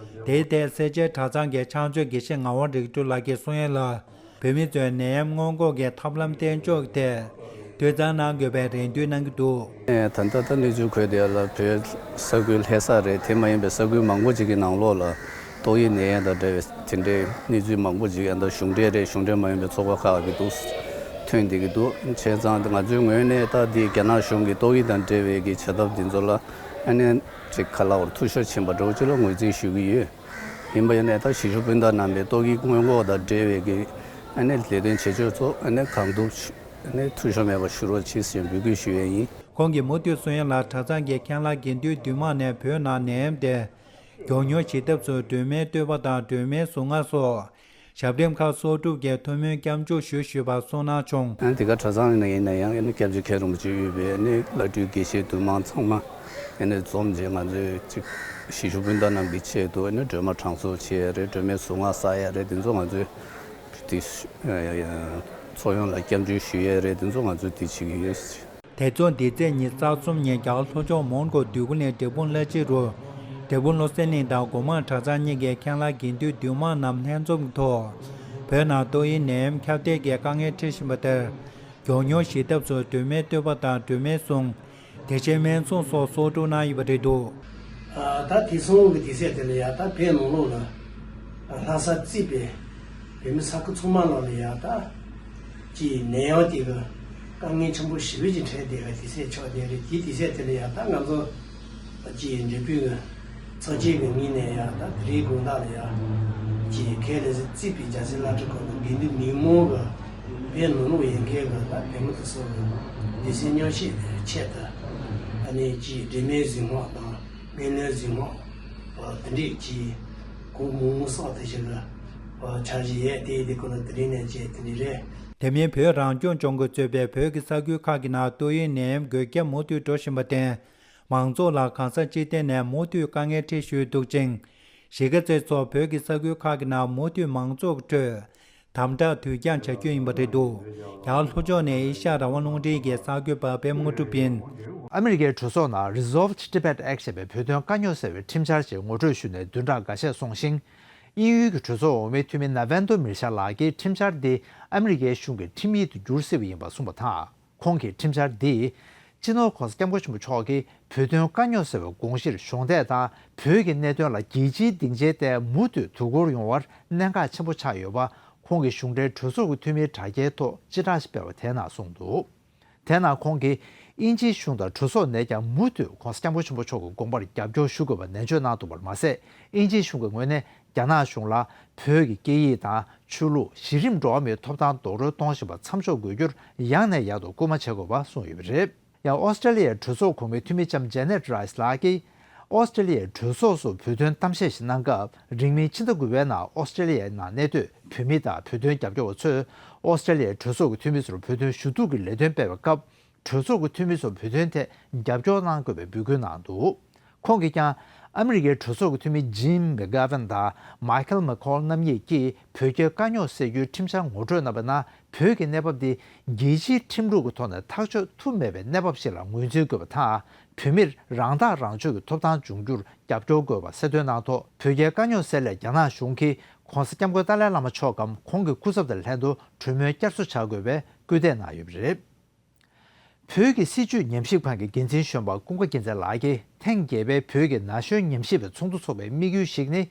དེའི་ཐད་སེར་བྱེས་གྲྭ་ཚང་གི་ཕྱག་མཛོད་དགེ་བཤེས་ངག་དབང་རིག་གྲོལ་ལགས་ཀྱིས་གསུང་ཡས་ལ། བོད་མི་ཚོས་ནད་ཡམས་སྔོན་འགོག་གི་ཐབས་ལམ་གཏན་འཇགས་ཀྱི་ཐད་དུས་བཟང་གནང་དགོས་པའི་རེ་འདུན་གནང་གི་འདུག། ད་ལྟ་ད་གནས་ཚུལ་འཁོད་དེ་ལ་བོད་ས་ཁུལ་ལྷ་ས་རེད། དེ་མ་ཡིན་པའི་ས་ཁུལ་མང་པོ་ཅིག་གི་ནང་ལོགས་ལ་ཏོག་དབྱིབས་ནད་ཡམས་དང་འབྲེལ་བའི་དེ་འདྲའི་གནས་ཚུལ་མང་པོ་ཅིག་ད་གཞུང་འབྲེལ་རེད། གཞུང་འབྲེལ་མ་ཡིན་པའི་ཚོགས་པ་ཁག་གིས་འདུག་ཐོན་བསྡད་ཀྱི་འདུག། བྱས་ཙང་ང་ཚོའི་ངོས་ནས་ད་འདི་རྒྱ་ནག་གཞུང་གིས་ཏོག་དབྱིབས་དང་འབྲེལ་བའི་གི་བྱ་ཐབས་འདི་ཚོ་ལ་ཨ་ནི་ཅིག་ག་ལ་བར་འཐུས་ཤོར་ཕྱིན་པ་འདྲ་བོ་ཅིག་ལ་ངོས་འཛིན་ཞུ་གི་ཡོད། ཡིན་པ་ཡིན་ནའི་ད་གཞིས་བཞུགས་སྤུན་ཟླ་རྣམ་པས་ཏོག་དབྱིབས་སྔོན་འགོག་དང་འབྲེལ་བའི་གི་ཨ་ནི་ལས་དོན་བྱེད་ཕྱོགས་ཚོ་ཨ་ནི་གང་ཐུབ་ཨ་ནི་འཐུས་ཤོར་མེད་པར་ཞུ་རོགས་བྱེད་ཟེར་འབོད་སྐུལ་ཞུ་ཡས་ཡིན། ཁོང་གིས་མུ་མཐུད་གསུང་ཡ་ལ། གྲྭ་ཚང་གི་མཁན་བླ་དགེ་འདུན་འདུས་མང་ནས་བོད་ནང་ནད་ཡམས་དེ་མགྱོགས་མྱུར་ཞི་ཐབས་སུ་སྒྲོལ་མའི་བསྟོད་པ་དང་སྒྲོལ་མའི་གཟུངས་སྔགས་སོགས་ཞབས་རིམ་ཁག་གསོག་སྒྲུབ་ཀྱིས་ཐུགས་སྨོན་སྐྱབས་འཇུག་ཞུ་ཞུས་པ་གསུང་གནང་བྱུང་། ཨ་ནི་དེ་ག་གྲྭ་ཚང་ནས་ཡིན་ན་ཡང་ཨ་ནི་སྐྱབས་རྗེ་མཁན་རིན་པོ་ཆེ་དབུས་པའི་ཨ་ནི་བླ་སྤྲུལ་དགེ་བཤེས་འདུས་མང་ཚང་མ་ཨ་ནི་འཛོམས་རྗེས་ང་ཚོས་ཅིག་གཞིས་བཞུགས་སྤུན་ཟླ་རྣམས་ཀྱི་ཆེད་དུ་ཨ་ནི་སྒྲོལ་མ་དྲང་སྲོང་བྱེད་ཡ་རེད། སྒྲོལ་མའི་གཟུངས་སྔགས་བསགས་ཡ་རེད། དེ་ཚོ་ང་ཚོས་དེ་ཚོགས་ཡོངས་ལ་སྐྱབས་འཇུག་ཞུ་ཡས་རེད། དེ་ཚོ་ང་ཚོས་དེ་བྱེད་ཀྱི་ཡོད། དེ་ཚོ་འདི་ཚེས་ཉི་ཤུ་རྩ་གསུམ་ཉིན་རྒྱ་གར་ལྷོ་ཕྱོགས་མོན་གྷོ་འདོད་རྒུ་གླིང་འབྲས་སྤུངས་བླ་སྤྱི་རུ། འབྲས་སྤུངས་བློ་གསལ་གླིང་དང་སྒོ་མང་གྲྭ་ཚང་གཉིས་ཀྱི་མཁན་བླ་དགེ་འདུན་འདུས་མང་རྣམས་ལྷན་འཛོམས་ཀྱི་ཐོག་བོད་ནང་ཏོག་དབྱིབས་ནད་ཡམས་ཁྱབ་གདལ་གྱི་དཀའ་ངལ་འཕྲད་བཞིན་པ་དེར། མགྱོགས་མྱུར་ཞི་ཐབས་སུ་སྒྲོལ་མའི་བསྟོད་པ་དང་སྒྲོལ་མའི་གཟུངས། བདེ་ཆེན་སྨན་གཟུངས་སོགས་གསོག་སྒྲུབ་གནང་ཡོད་པ་རེད་འདུག། ཨ་ད་དེ་སོང་གི་དུས་ཚོད་དེ་ལ་ཡ་ད་བོད་ནང་ལོགས་ལ་ལྷ་ས་རྩིས་པའི་བོད་མི་ས་ཁུལ་ཚང་མ་ལོགས་ལ་ཡ་ད་ ཀྱི་ནད་ཡམས་དེ་གི་དཀའ་ངལ་ཆེན་པོ་ཞེ་པོ་ཅིག་འཕྲད་བསྡད་པའི་དུས་ཚོད་ཆགས་བསྡད་རེད། དེའི་དུས་ཚོད་དེ་ལ་ཡང་ད་ང་ཚོ་ཀྱི་འབྲེལ་ཡོད་ཀྱི་ཚོགས་ཆེན་གྱི་ངོས་ནས་ཡང་ད་དེ་རིང་དགོང་དག་ལ་ཡང་ཀྱི་ཁ་ལས་བརྩིས་པའི་རྒྱལ་སྤྱིའི་བླ་སྤྲུལ་ཁོང་དང་དགེ་འདུན་མི་མང་གི་བོད་ནང་ལོགས་ཡིན་མཁན་གྱི་ད་བོད་མི་དེ་ཚོ་གི་སྡེ་ཚན་མཉམ་ཞུགས་ཆེད་དུ་ཨ་ནི་ཀྱི་འབྲེལ་མོལ་གཟིགས་སྣང་དང་སྨོན་ལམ་གཟིགས་སྣང་དེ་འདྲས་ཀྱི་གོ་མང་མང་སོགས་དེ་བཞིན་གྱི་འཆར་གཞི་ཡོད། དེ་དེ་ཁོ་ན་དེ་རིང་ནས་བྱས་དེ་འདྲས་རེད། དེ་མིན་བོད་རང་སྐྱོང་ལྗོངས་ཀྱིས་གཙོས་པའི་བོད་ཀྱི་ས་ཁུལ་ཁག་གི་ནང་ཏོག་དབྱིབས་ནད་ཡམས་འགོས་ཁྱབ་མུ་མཐུད་འགྲོ་བཞིན་པར་བརྟེན། མང་ཚོགས་ལ་གང་ས་ཅི་ཐད་ནས་མུ་མཐུད་དཀའ་ངལ་འཕྲད་བཞིན་འདུག་ཅིང་། གཞིས་ཀ་རྩེ་སོགས་བོད་ཀྱི་ས་ཁུལ་ཁག་གི་ནང་མུ་མཐུད་མང་ཚོགས་ཀྱི་ཁྲོད་དམ་དྲག་དུས་འགྱངས་བྱ་རྒྱུ་ཡིན་པ་རེད་འདུག་ཡང་ལྷོ་ཕྱོགས་ནས་ཨེ་ཤ་ཡ་རང་དབང་རླུང་འཕྲིན་གྱི་གསར་འགོད་པ་པད་མ་དངོས་གྲུབ་ཡིན། ཨ་མི་རི་ཀའི་གྲོས་ཚོགས་ནང་Resolve Tibet Act ཞེས་པའི་བོད་དོན་དཀའ་རྙོག་སེལ་བའི་ཁྲིམས་འཆར་ཞིག་ངོ་སྤྲོད་ཞུས་ནས་བདུན་ཕྲག་འགའ་ཤས་སོང་ཞིང་། དབྱིན་ཡུལ་གྱི་གྲོས་ཚོགས་འོག་མའི་འཐུས་མི་ན་བན་དོ་མིར་ཤ་ལགས་ཀྱིས་ཁྲིམས་འཆར་འདི་ཨ་མི་རི་ཀའི་གཞུང་གི་ཁྲིམས་ཡིག་ཏུ་འགྱུར་སྲིད་པ་ཡིན་པ་གསུངས་པ་དང་། ཁོང་གིས་ཁྲིམས་འཆར་འདིས་སྤྱི་ནོར་༧གོང་ས་༧སྐྱབས་མགོན་ཆེན་པོ་མཆོག་གིས་བོད་དོན་དཀའ་རྙོག་སེལ་བའི་དགོངས་གཞིར་གཞོགས་འདེགས་དང་། བོད་ཀྱི་གནད་དོན་ལ་རྒྱལ་སྤྱིའི་སྡིངས་ཆའི་ཐད་མུ་མཐུད་དོ་ཁུར་ཡོང་བར་གནད་འགག་ཆེན་པོ་ཆགས་ཡོད་པ། ཁོང་གིས་གཞུང་འབྲེལ་གྲོས་ཚོགས་ཀྱི་འཐུས་མིའི་དྲ་རྒྱའི་ཐོག་སྤྱི་བསྒྲགས་ཤིག་སྤེལ་བ་དེའི་ནང་གསུངས་འདུག་དེ་ནང་ཁོང་གིས་དབྱིན་ཇིའི་གཞུང་དང་གྲོས་ཚོགས་ནས་ཀྱང་མུ་མཐུད་༧གོང་ས་༧སྐྱབས་མགོན་ཆེན་པོ་མཆོག་གི་དགོངས་པར་རྒྱབ་སྐྱོར་ཞུ་དགོས་པ་ནན་བརྗོད་གནང་འདུག་པར་མ་ཟད། དབྱིན་ཇིའི་གཞུང་གི་ངོས་ནས་རྒྱ་ནག་གཞུང་ལ་བོད་ཀྱི་སྐད་ཡིག་དང་ཆོས་ལུགས། གཞི་རིམ་འགྲོ་བ་མིའི་ཐོབ་ཐང་རྡོག་རོལ་གཏོང་བཞིན་པ་མཚམས་འཇོག་དགོས་རྒྱུར་ཡང་ནས་ཡང་དུ་སྐུལ་མ་བྱེད་དགོས་པ་གསུངས་ཡོད་པ་རེད། ཡང་ཨོ་སི་ཀྲེ་ལི་ཡའི་གྲོས་ཚོགས་གོང་མའི་འཐུས་མི་ལྕམ་ཇེ་ནེད་རའི་སི་ལགས་ཀྱིས། ཨོ་སི་ཀྲེ་ལི་ཡའི་གྲོས་ཚོགས་སུ་བོད་དོན་གཏམ་བཤད་ཞིག་གནང་སྐབས། རིང་མིན་ཕྱི་ཟླ་དགུ་པའི་ནང་ཨོ་སི་ཀྲེ་ལི་ཡའི་ནང་གནས་སྡོད་བོད་མི་དང་བོད་དོན་རྒྱབ་སྐྱོར་བ་ཚོས་ཨོ་སི་ཀྲེ་ལི་ཡའི་གྲོས་ཚོགས་ཀྱི་འཐུས་མི་ཚོར་བོད་དོན་ཞུ་གཏུག་གི་ལས་དོན་སྤེལ་བའི་སྐབས། གྲོས་ཚོགས་ཀྱི་འཐུས་མི་ཚོར་བོད་དོན་ཐད་རྒྱབ་སྐྱོར་གནང་དགོས་པའི་འབོད་སྐུལ་གནང་འདུག་ཁོང་གིས་ཀྱང་ཨ་མི་རི་ཀའི་གྲོས་ཚོགས་ཀྱི་འཐུས་མི་ཇིམ་མེག་གྷ་ཝན་དང་མའི་ཁལ་མེག་ཁོལ་རྣམ་གཉིས་ཀྱིས་བོད་རྒྱའི་དཀའ་རྙོག་སེལ་རྒྱུའི་ཁྲིམས་འཆར་ངོ་སྤྲོད་གནང་བའི་ནང་། བོད་ཀྱི་གནས་བབ་འདི་རྒྱལ་སྤྱིའི་ཁྲིམས་ལུགས་ཀྱི་ཐོག་ནས་ཐག་གཅོད་ཐུབ་མེད་པའི་གནས་བབ་ཞིག་ལ་ངོས་འཛིན་དགོས་པ་དང་། བོད་མིར་རང་ཐག་རང་གཅོད་ཀྱི་ཐོབ་ཐང་འབྱུང་རྒྱུར་རྒྱབ་སྐྱོར་དགོས་པ་གསལ་སྟོན་གནང་ཐོག་བོད་རྒྱའི་དཀའ་རྙོག་སེལ་སླད་རྒྱ་ནག་གཞུང་གིས་༧གོང་ས་༧སྐྱབས་མགོན་ཏཱ་ལའི་བླ་མ་མཆོག་གམ་ཁོང་གི་སྐུ་ཚབ་དང་ལྷན་དུ་གྲོས་མོལ་བསྐྱར་གསོ་བྱ་དགོས་པའི་སྐུལ་འདེད་གནང་ཡོད་པ་རེད། བོད་ཀྱི་སྲིད་བྱུས་ཉམས་ཞིབ་ཁང་གི་འགན་འཛིན་གཞོན་པ་ཀུན་དགའ་རྒྱལ་མཚན་ལགས་ཀྱིས་ཐེངས་བརྒྱད་པའི་བོད་ཀྱི་ན་གཞོན་ཉམས་ཞིབ་པའི་ཚོགས་འདུ་འཚོགས་པའི་དམིགས་ཡུལ་ཞིག་ནི།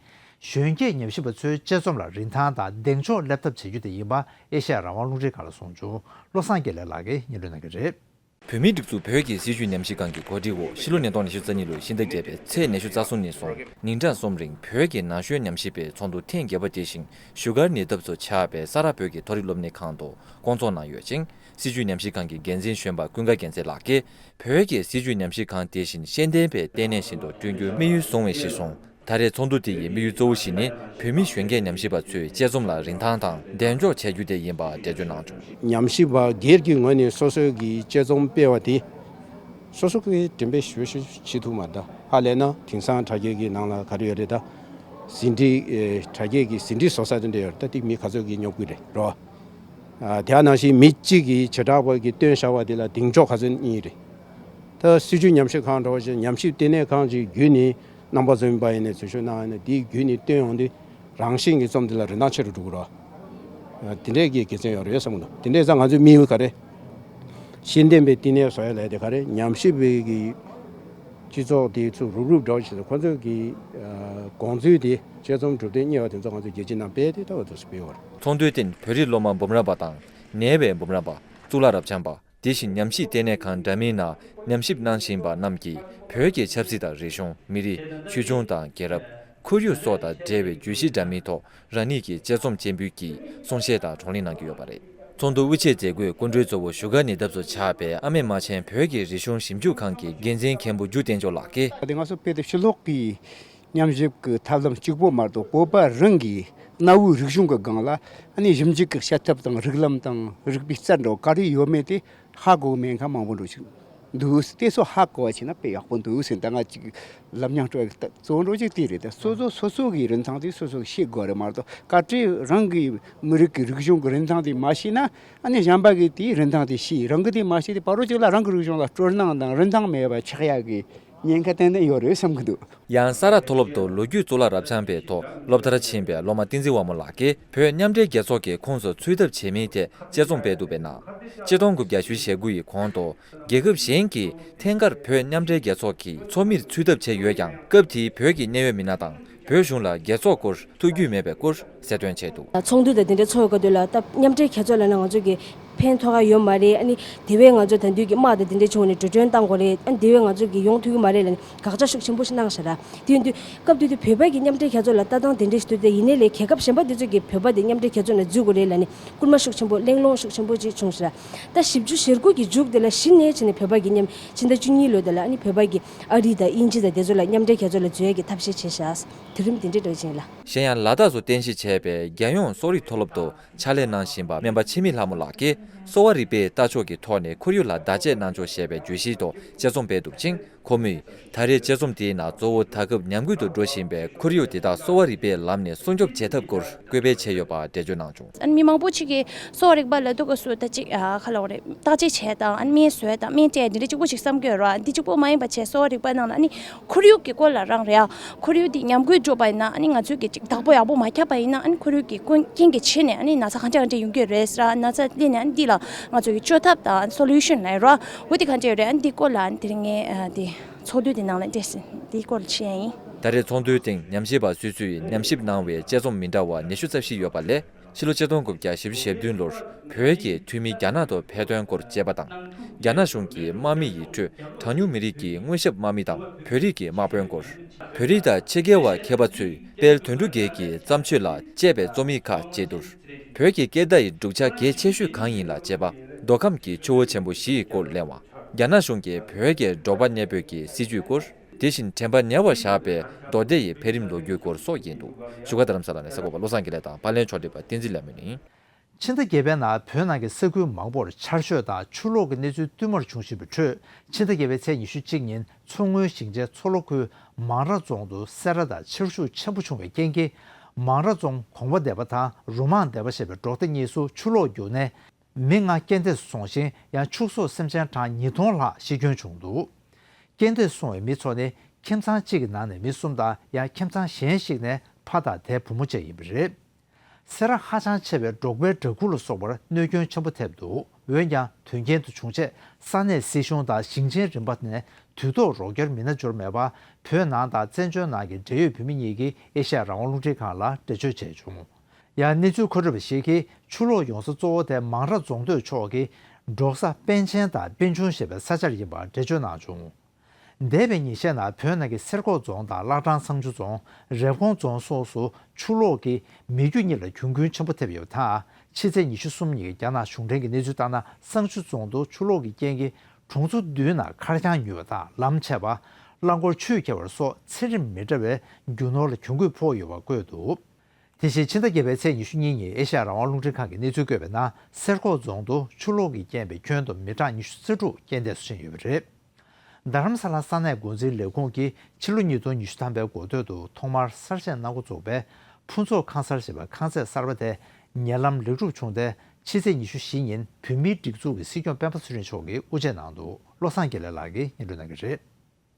གཞོན་སྐྱེས་ཉམས་ཞིབ་པ་ཚོའི་དཔྱད་རྩོམ་ལ་རིན་ཐང་དང་གདེང་འཇོག་སླེབས་ཐབས་བྱེད་རྒྱུ་དེ་ཡིན་པ་ཨེ་ཤ་ཡ་རང་དབང་རླུང་འཕྲིན་ཁང་ལ་གསུངས་བྱུང་། བློ་བཟང་དགེ་ལེགས་ལགས་ཀྱིས་སྙན་སྒྲོན་གནང་གི་རེད། བོད་མིའི་སྒྲིག་འཛུགས་བོད་ཀྱི་སྲིད་བྱུས་ཉམས་ཞིབ་ཁང་གི་གོ་སྒྲིག་འོག་ཕྱི་ལོ་ཉིས་སྟོང་ཉི་ཤུ་རྩ་གཉིས་ལོའི་ཕྱི་ཟླ་བརྒྱད་པའི་ཚེས་ཉི་ཤུ་རྩ་གསུམ་ཉིན་སོང་ཉིན་གྲངས་གསུམ་རིང་བོད་ཀྱི་ན་གཞོན་ཉམས་ཞིབ་པའི་ཚོགས་འདུ་ཐེངས་བརྒྱད་པ་དེ་བཞིན་བཞུགས་སྒར་ཉེ་འདབས་སུ་ཆགས་པའི་ས་རཱ་བོད་ཀྱི་མཐོ་རིམ་སློབ་གཉེར་ཁང་དུ་བསྐོང་ཚོགས་གནང་ཡོད་ཅིང་། སྲིད་བྱུས་ཉམས་ཞིབ་ཁང་གི་འགན་འཛིན་གཞོན་པ་ཀུན་དགའ་རྒྱལ་མཚན་ལགས་ཀྱིས། བོད་ཀྱི་སྲིད་བྱུས་ཉམས་ཞིབ་ཁང་དེ་བཞིན་ཤེས་ལྡན་པའི་ལྟེ་གནས་ཤིག་ཏུ་བསྐྲུན་རྒྱུའི་དམིགས་ཡུལ་བཟུང་བ་ཞིག་སོང་། ད་རེས་ཚོགས་འདུ་དེ་ཡི་དམིགས་ཡུལ་གཙོ་བོ་ཞིག་ནི། བོད་མི་གཞོན་སྐྱེས་ཉམས་ཞིབ་པ་ཚོའི་དཔྱད་རྩོམ་ལ་རིན་ཐང་དང་གདེང་འཇོག་བྱ་རྒྱུ་དེ་ཡིན་པ་འགྲེལ་བརྗོད་གནང་བྱུང་། ཉམས་ཞིབ་པ་སྒེར་གྱི་ངོས་ནས་སོ་སོའི་གི་དཔྱད་རྩོམ་སྤེལ་བ་དེ། སོ་སོ་གི་འགྲེམས་སྤེལ་ཞུ་ཞུ་བྱེད་ཐུབ་མ་རེད། ད་ཧ་ལས་ན་དེང་སང་དྲ་རྒྱའི་གི་ནང་ལ་ག་རེ་ཡོད་རེད། ད་ཟིན་བྲིས་ཨེ་དྲ་རྒྱའི་གི་ཟིན་བྲིས་བཟོ་ས་དེ་འདྲ་ཡོད་རེད། ད་དེ་མི་ག་ཚོད་ཀྱིས་སྙོབ་གི་རེད་རོ། ཨ་དེ་ནང་བཞིན་མི་གཅིག་གིས་བྱེ་བྲག་པ་གིས་བཏོན་བཞག་པ་དེ་ལ་གདེང་འཇོག་ག་ཚོད་གཉིས་རེད། ད་སྲིད་བྱུས་ཉམས་ཞིབ་ཁང་འདྲ་བོ་ཞིག་ཉམས་ཞིབ་ལྟེ་གནས་ཁང་ཅིག་བརྒྱུད་ནས་རྣམ་པ་ཚོ་ཡིན་པ་ཡིན་ནས་འཛུལ་ཞུགས་གནང་ཡིན་ན་དེའི་བརྒྱུད་ནས་བཏོན་ཡོང་དུས་རང་བཞིན་གྱི་རྩོམ་དེ་ལ་རིན་ཐང་ཆེ་རུ་འགྲོ་གི་རེད། དེ་འདྲས་ཀྱི་དགེ་མཚན་ཡོད་རེད་བསམ་གི་འདུག་དེ་འདྲས་ཙང་ང་ཚོའི་དམིགས་ཡུལ་ག་རེ། ཤེས་ལྡན་པའི་བསྟི་གནས་བཟོ་ཡ་ལས་དེ་ག་རེ་ཉམས་ཞིབ་པའི་གི་སྤྱི་ཚོགས་དེ་ཚུར་རུབ་རུབ་འགྲོ་བྱེད་ཁོ་ཚོས་གི་དགོངས་ཚུལ་དེ་དཔྱད་རྩོམ་གྲུབ་དོན་གཉེར་བ་དེ་ཚོ་ང་ཚོས་རྒྱལ་སྤྱིའི་ནང་སྤེལ་དེ་ལྟ་བུ་དུ་སྤེལ་བར། ཚོགས་འདུའི་སྟེང་བོད་རིགས་སློབ་མ་འབུམ་རམས་པ་དང་ནེའུ་ཝེ་འབུམ་རམས་པ་གཙུག་ལག་རབ་འབྱམས་པ་དེ་བཞིན་ཉམས་ཞིབ་ལྟེ་གནས་ཁང་འདྲ་མིན་ནང་ཉམས་ཞིབ་གནང་བཞིན་པ་རྣམས་ཀྱིས་བོད་ཀྱི་ཆབ་སྲིད་དང་རིག་གཞུང་མི་རིགས་ཆོས་འབྱུང་དང་རྒྱལ་རབས་ཁོར་ཡུག་སོགས་དང་འབྲེལ་བའི་བརྗོད་གཞི་འདྲ་མིན་ཐོག་རང་ཉིད་ཀྱི་དཔྱད་རྩོམ་སྤྱན་འབུལ་གྱིས་གསུང་བཤད་དང་བགྲོ་གླེང་གནང་གི་ཡོད་པ་རེད། ཚོགས་འདུ་དབུ་འབྱེད་མཛད་སྒོའི་སྐུ་མགྲོན་གཙོ་བོ་བཞུགས་སྒར་ཉེ་འདབས་སུ་ཆགས་པའི་ཨ་མེས་རྨ་ཆེན་བོད་ཀྱི་རིག་གཞུང་ཞིབ་འཇུག་ཁང་གི་འགན་འཛིན་མཁན་པོ་འཇུ་བསྟན་མཆོག་ལགས་ཀྱིས། དེ་ང་ཚོ་བོད་དེ་ཕྱི་ལོགས་ཀྱི་ཉམས་ཞིབ་ཀྱི་ཐབས་ལམ་གཅིག་པོ་མ་གཏོགས་བོད་པ་རང་གི་གནའ་བོའི་རིག་གཞུང་གི་སྒང་ལ་ཨ་ནི་ཞིབ་འཇུག་གི་བྱེད་ཐབས་དང་རིགས་ལམ་དང་རིག་པའི་རྩལ་འདྲ་བོ་ག་རེ་ཡོད་མེད་དེ་ཧ་གོ་མེད་མཁན་མང་པོ་འགྲོ་ཞིག་འདུག་དེ་ཚོ་ཧ་གོ་བ་བྱས་ན་དཔེ་ཡག་པོ་འདུག་ཟེར། ད་ང་ཅིག་ལབ་མྱང་སྤྲོ་བའི་གཙོ་བོ་འགྲོ་ཅིག་དེ་རེད། ད་སོ་སོ་སོ་སོ་གི་རིན་ཐང་དེ་སོ་སོ་གི་ཤེས་དགོས་རེད་མ་གཏོགས་བཀའ་ཁྲི་རང་གི་མི་རིགས་ཀྱི་རིག་གཞུང་གི་རིན་ཐང་དེ་མ་ཤེས་ན་ཨ་ནི་གཞན་པ་གི་དེའི་རིན་ཐང་དེ་ཤེས། རང་གི་དེ་མ་ཤེས་དེ་བར་རོ་ཅིག་ལ་རང་གི་རིག་གཞུང་ལ་སྤྲོ་སྣང་དང་རིན་ཐང་མེད་པ་ཆགས་ཡག་གི་ཉེན་ཁ་ཏན་ཏན་ཡོད་རེད་བསམ་གི་འདུག་ཡང་ས་རཱ་མཐོ་སློབ་ཏུ་ལོ་རྒྱུས་གཙུག་ལག་རབ་འབྱམས་པའི་ཐོག་སློབ་མཐར་ཕྱིན་པའི་སློབ་མ་བསྟན་འཛིན་དབང་མོ་ལགས་ཀྱིས་བོད་མཉམ་འབྲེལ་རྒྱལ་ཚོགས་ཀྱི་ཁོངས་སུ་ཚུད་ཐབས་བྱེད་མིན་ཐད་དཔྱད་རྩོམ་སྤེལ་འདུག་པའི་ནང་། ཆིག་སྟོང་དགུ་བརྒྱ་ཞེ་དགུ་ཡི་གོང་དུ་རྒྱལ་ཁབ་གཞན་གྱིས་ཐེངས་འགར་བོད་མཉམ་འབྲེལ་རྒྱལ་ཚོགས་ཀྱི་ཚོགས་མིར་ཚུད་ཐབས་བྱས་ཡོད་ཀྱང་སྐབས་དེའི་བོད་ཀྱི་གནད་ཡོད་མི་སྣ་དང་བོད་གཞུང་ལ་རྒྱལ་ཚོགས་སྐོར་ཐུགས་རྒྱུས་མེད་པའི་སྐོར་གསལ་སྟོན་བྱས་འདུག་ཚོགས་འདུ་དང་དེ་འདྲའི་ཚོགས་ཡོད་སྐབས་དུས་ལ་ད་མཉམ་འབྲེལ་རྒྱལ་ཚོགས་ལབ་ན་ང་ཚོ་གི་ ཕན་ཐོགས་ཡ་ཡོད་མ་རེད། ཨ་ནི་དེ་བས་ང་ཚོ་ད་དུས་ཀྱི་དམག་དང་དེ་འདྲས་བྱུང་བ་ནས་འགྲོ་གྲོན་བཏང་དགོས་རེད། ཨ་ནི་དེ་བས་ང་ཚོ་གི་ཡོང་ཐུབ་ཀྱི་མ་རེད་ལབ་ནས་དགག་བྱ་ཤུགས་ཆེན་པོ་ཞིག་གནང་ཤག་ར། དེ་ཡིན་དུས་སྐབས་དེ་དུས་བོད་པ་གི་མཉམ་འབྲེལ་རྒྱལ་ཚོགས་ལ་ལྟ་སྟངས་དེ་འདྲས་ཞིག་འདུག་དེ་ཡིན་ནའི་ལས་རྒྱལ་ཁབ་གཞན་པ་དེ་ཚོ་གིས་བོད་པ་དེ་མཉམ་འབྲེལ་རྒྱལ་ཚོགས་ནང་འཛུལ་དགོས་རེད་ལབ་ནས་སྐུལ་མ་ཤུགས་ཆེན་པོ་གླེང་སློང་ཤུགས་ཆེན་པོ་ཅིག་བྱུང་ཤག་ར། ད་བཞི་བཅུ་ཞེ་དགུ་གི་མཇུག་དེ་ལ་གཞི་ནས་བྱས་ནས་བོད་པ་གི་མཉམ་ཕྱི་ཟླ་བཅུ་གཉིས་ལོ་དེ་ལ་ཨ་ནི་བོད་པ་གི་ཨ་རི་དང་དབྱིན་ཇི་དང་དེ་ཚོ་ལ་མཉམ་འབྲེལ་རྒྱལ་ཚོགས་ལ་འཛུལ་ཡ་གི་ཐབས་ཤེས་བྱས་ཤག་དེ་རིམ་དེ་འདྲས་འདྲ་བ་ཅིག་ཡིན་ལ། གཞན་ཡང་ལ་དྭགས་སུ་རྟེན་གཞི་བྱས་པའི་རྒྱལ་ཡོངས་གསོ་རིག་མཐོ་སློབ་ཏུ་ཕྱག་ལས་གནང་བཞིན་པ་སྨན་པ་འཆི་མེད་ལྷ་མོ་ལགས་ཀྱིས་གསོ་བ་རིག་པའི་ལྟ་ཕྱོགས་ཀྱི་ཐོག་ནས་ཁོར་ཡུག་ལ་བརྡ་ཆད་གནང་ཕྱོགས་ཞེས་པའི་བརྗོད་གཞིའི་ཐོག་དཔྱད་རྩོམ་སྤེལ་འདུག་ཅིང་། ཁོ་མོས་ད་རེས་དཔྱད་རྩོམ་དེའི་ནང་གཙོ་བོ་ད་སྐབས་ཉམས་རྒུད་དུ་འགྲོ་བཞིན་པའི་ཁོར་ཡུག་དེ་དག་གསོ་བ་རིག་པའི་ལམ་ནས་སྲུང་སྐྱོབ་བྱེད་ཐབས་སྐོར་སྐུལ་སྤེལ་བྱས་ཡོད་པ་འགྲེལ་བརྗོད་གནང་བྱུང་། ཨ་ནི་མི་མང་པོ་ཅིག་གིས་གསོ་བ་རིག་པ་ལབ་དུས་སྐབས་སུ་ད་ཅིག་ཨ་ག་ལབ་དགོས་རེད། བརྟག་དཔྱད་བྱས་དང་ཨ་ནི་སྨན་བཟོས་དང་སྨན་སྤྲད་འདི་འདྲ་གཅིག་པོ་ཞིག་བསམ་གྱི་ཡོད་རེད་བ། འདི་གཅིག་པོ་མ་ཡིན་པ་བྱས་གསོ་བ་རིག་པ་ནང་ལ་ཨ་ནི་ཁོར་ཡུག་གི་སྐོར་ལ་རང་རེད་ཨ། ཁོར་ཡུག་འདི་ཉམས་རྒུད་འགྲོ་བ་ཡིན་ན་ཨ་ནི་ང་ཚོས་ཀྱི་ཅིག་བདག་པོ་ཡག་པོ་མ་བརྒྱབ་པ་ཡིན་ན་ཨ་ནི་ཁོར་ཡུག་གི་ཀུན་རྐྱེན་གྱི་ཆེད་ནས་ཨ་ནི་ན་ཚ་གང་འདྲ་གང་འདྲ་ཡོང་གི་ཡོད་རེད་ཟེར་ཨ། ན་ཚ་སླེབས་ནས་ཨ་ནི་འདི་ལ་ང་ཚོ་གི་བཅོས་ཐབས་དང་སོ་ལུ་ཤན་ལབ་ཡོད་རེད་བ། འོ་འདི་གང་འདྲ་ཡོད་རེད་ཨ་ནི་འདི་སྐོར་ལ་ཨ་ནི་དེ་རིང་ངས་ཨ་འདི་ཚོགས་འདུ་འདི་ནང་ལ་འདྲེས་འདི་སྐོར་ལ་བཤད་ཡ་ཡིན། ད་རེས་ཚོགས་འདུའི་སྟེང་ཉམས་ཞིབ་པ་སོ་སོས་ཉམས་ཞིབ་གནང་བའི་དཔྱད་རྩོམ་མི་འདྲ་བ་ཉི་ཤུ་རྩ་བཞི་ཡོད་པ་ལས། ཕྱི་ལོ་ཆིག་སྟོང་དགུ་བརྒྱ་བཞི་བཅུ་ཞེ་བདུན་ལོར་བོད་ཀྱི་འཐུས་མི་རྒྱ་ནག་ཏུ་ཕེབས་དོན་སྐོར་བཅས་པ་དང་། རྒྱ་ནག་གཞུང་གིས་དམག་མི་ཡི་ཁྲོད་གྲངས་ཉུང་མི་རིགས་ཀྱི་དངོས་ཞབས་དམག་མི་དང་བོད་རིགས་ཀྱི་དམག་དཔོན་སྐོར། བོད་རིགས་དང་ཕྱི་རྒྱལ་བ་མཁས་པ་ཚོས་དཔལ་དོན་གྲུབ་རྒྱལ་གྱི་བརྩམས་ཆོས་ལ་དཔྱད་པའི་རྩོམ་ཡིག་ཁག་བཅས་བསྡུར། བོད་ཀྱི་སྐད་བརྡ་ཡི་གྲུབ་ཆ་གལ་ཆེ་ཤོས་གང་ཡིན་ལ་དཔྱད་པ། མདོ་ཁམས་ཀྱི་ཆུ་བོ་ཆེན་པོ་བཞི་ཡི་སྐོར་གླེང་བ། རྒྱ་ནག་གཞུང་གིས་བོད་ཀྱི་འབྲོག་པ་གནས་སྤོས་ཀྱི་སྲིད་བྱུས་སྐོར། དེ་བཞིན་དྲན་པ་ཉེ་བར་བཞག་པའི་མདོ་སྡེ་ཡི་འཕེལ་རིམ་ལོ་རྒྱུས་སྐོར་སོགས་ཡིན་འདུག་བཞུགས་སྒར་རྡ་རམ་ས་ལ་ནས་གསར་འགོད་པ་བློ་བཟང་དགེ་ལེགས་དང་པར་ལེན་ཕྱོགས་སྒྲིག་པ་བསྟན་འཛིན་ལྷ་མོ་ཡིན། ཕྱི་ཟླ་བརྒྱད་པའི་ནང་བོད་ནང་གི་ས་ཁུལ་མང་པོར་ཆར་ཞོད་དང་ཆུ་ལོག་གི་གནས་ཚུལ་བསྟུད་མར་བྱུང་བཞིན་པའི་ཁྲོད། ཕྱི་ཟླ་བརྒྱད་པའི་ཚེས་ཉི་ཤུ་གཅིག་ཉིན་མཚོ་སྔོན་ཞིང་ཆེན་མཚོ་ལྷོ་ཁུལ་མང་ར་རྫོང་དུ་སེར་བ་དང་ཆར་ཤུགས་ཆེན་པོ་བྱུང་བའི་རྐྱེན་གྱིས། མང་ར་རྫོང་གོང་པ་སྡེ་པ་དང་རུ་མང་སྡེ་པ་ཞེས་པའི་འབྲོག་སྡེ་གཉིས་སུ་ཆུ་ལོག་རྒྱུག་ནས། མི་ལྔ་རྐྱེན་འདས་སུ་སོང་ཞིང་། ཡང་ཕྱུགས་ཟོག་སེམས་ཅན་གྲངས་ཉིས་སྟོང་ལྷག་ཤི་སྐྱོན་བྱུང་འདུག་རྐྱེན་འདས་སུ་སོང་བའི་མི་ཚོ་ནི་ཁྱིམ་ཚང་གཅིག་གི་ནང་ནས་མི་གསུམ་དང་། ཡང་ཁྱིམ་ཚང་གཞན་ཞིག་ནས་ཕ་དང་དའི་བུ་མོ་བཅས་ཡིན་པ་རེད། སེར་བ་ཧ་ཅང་ཆེ་བའི་འབྲོག་པའི་སྦྲ་གུར་ལ་སོགས་པར་གནོད་སྐྱོན་ཆེན་པོ་ཐེབས་འདུག་འོན་ཀྱང་། དོན་རྐྱེན་དེ་བྱུང་རྗེས་ས་གནས་སྲིད་གཞུང་དང་ཞིང་ཆེན་རིམ་པ་ནས་དུས་ཐོག་རོགས་སྐྱོར་མི་སྣ་འབྱོར་མེད་པར། བོད་ནང་དང་བཙན་བྱོལ་ནང་གི་འབྲེལ་ཡོད་བོད་མི་གཉིས་ཀྱིས་ཨེ་ཤ་ཡ་རང་དབང་རླུང་འཕྲིན་ཁང་ལ་འགྲེལ་བརྗོད་བྱས་བྱུང་། ཡང་གནས་ཚུལ་མཁོ་སྤྲོད་པ་ཞིག་གིས། ཆུ་ལོག་ཡོང་ས་གཙོ་བོ་དེ་མང་ར་རྫོང་སྟོད་ཕྱོགས་ཀྱི་འབྲོག་ས་པཎ་ཆེན་དང་པཎ་ཆུང་ཞེས་པའི་ས་ཆར་ཡིན་པར་འགྲེལ་བརྗོད་གནང་བྱུང་། འདས་པའི་ཉིན་ཤས་ནང་བོད་ནང་གི་སེར་ཁོག་རྫོང་དང་བླ་བྲང་བསང་ཆུ་རྫོང་། རེབ་གོང་རྫོང་སོགས་སུ་ཆུ་ལོག་གིས་མི་རྒྱུ་གཉིས་ལ་གྱོང་གུན་ཆེན་པོ་ཐེབས་ཡོད་པ་དང་། ཕྱི་ཚེས་ཉི་ཤུ་གསུམ་ཉིན་རྒྱ་ནག་གཞུང་འབྲེལ་གྱི་གནས་ཚུལ་ལྟར་ན། བསང་ཆུ་རྫོང་དུ་ཆུ་ལོག་གི་རྐྱེན་གྱིས་གྲོང་ཚོ་བདུན་ནང་མཁར་གྱང་ཉུལ་བ་དང་། ལམ་ཆད་པ། རླངས་འཁོར་ཆུས་ཁྱེར་བ་སོགས་ཚད་རིམ་མི་འདྲ་བའི་རྒྱུ་ནོར་ལ་གྱོང་གུད་ཕོག་ཡོད་པ་བཀོད་འདུག་དེ་བཞིན་ཕྱི་ཟླ་བརྒྱད་པའི་ཚེས་ཉི་ཤུ་གཉིས་ཉིན་ཨེ་ཤ་ཡ་རང་དབང་རླུང་འཕྲིན་ཁང་གིས་གནས་ཚུལ་བཀོད་པའི་ནང་། སེར་ཁོག་རྫོང་དུ་ཆུ་ལོག་གིས་རྐྱེན་པས་ཁྱོན་བསྡོམས་མི་གྲངས་ཉི་ཤུ་རྩ་དྲུག་རྐྱེན་འདས་སུ་ཕྱིན་ཡོད་པ་རེད། རྡ་རམ་ས་ལ་ས་གནས་འགོ་འཛིན་ལས་ཁུངས་ཀྱིས་ཕྱི་ལོ་ཉིས་སྟོང་ཉི་ཤུ་ཐམ་པའི་འགོ་སྟོད་དུ་ཐོག་མར་གསར་བཞེངས་གནང་འགོ་བཙུགས་པའི་ཕུན་ཚོགས་ཁང་གསར་ཞེས་པ་ཁང་བརྩེགས་གསར་པ་དེ་ཉེ་ལམ་ལེགས་གྲུབ་བྱུང་སྟེ། ཕྱི་ཚེས་ཉི་ཤུ་བཞི་ཉིན་བོད་མིའི་སྒྲིག་འཛུགས་ཀྱི་སྲིད་སྐྱོང་སྤེན་པ་ཚེ་རིང་མཆོག་གིས་དབུ་འབྱེད་གནང་འདུག་བློ་བཟང་དགེ་ལེགས་ལགས་ཀྱིས་སྙན་སྒྲོན་གནང་གི་རེད།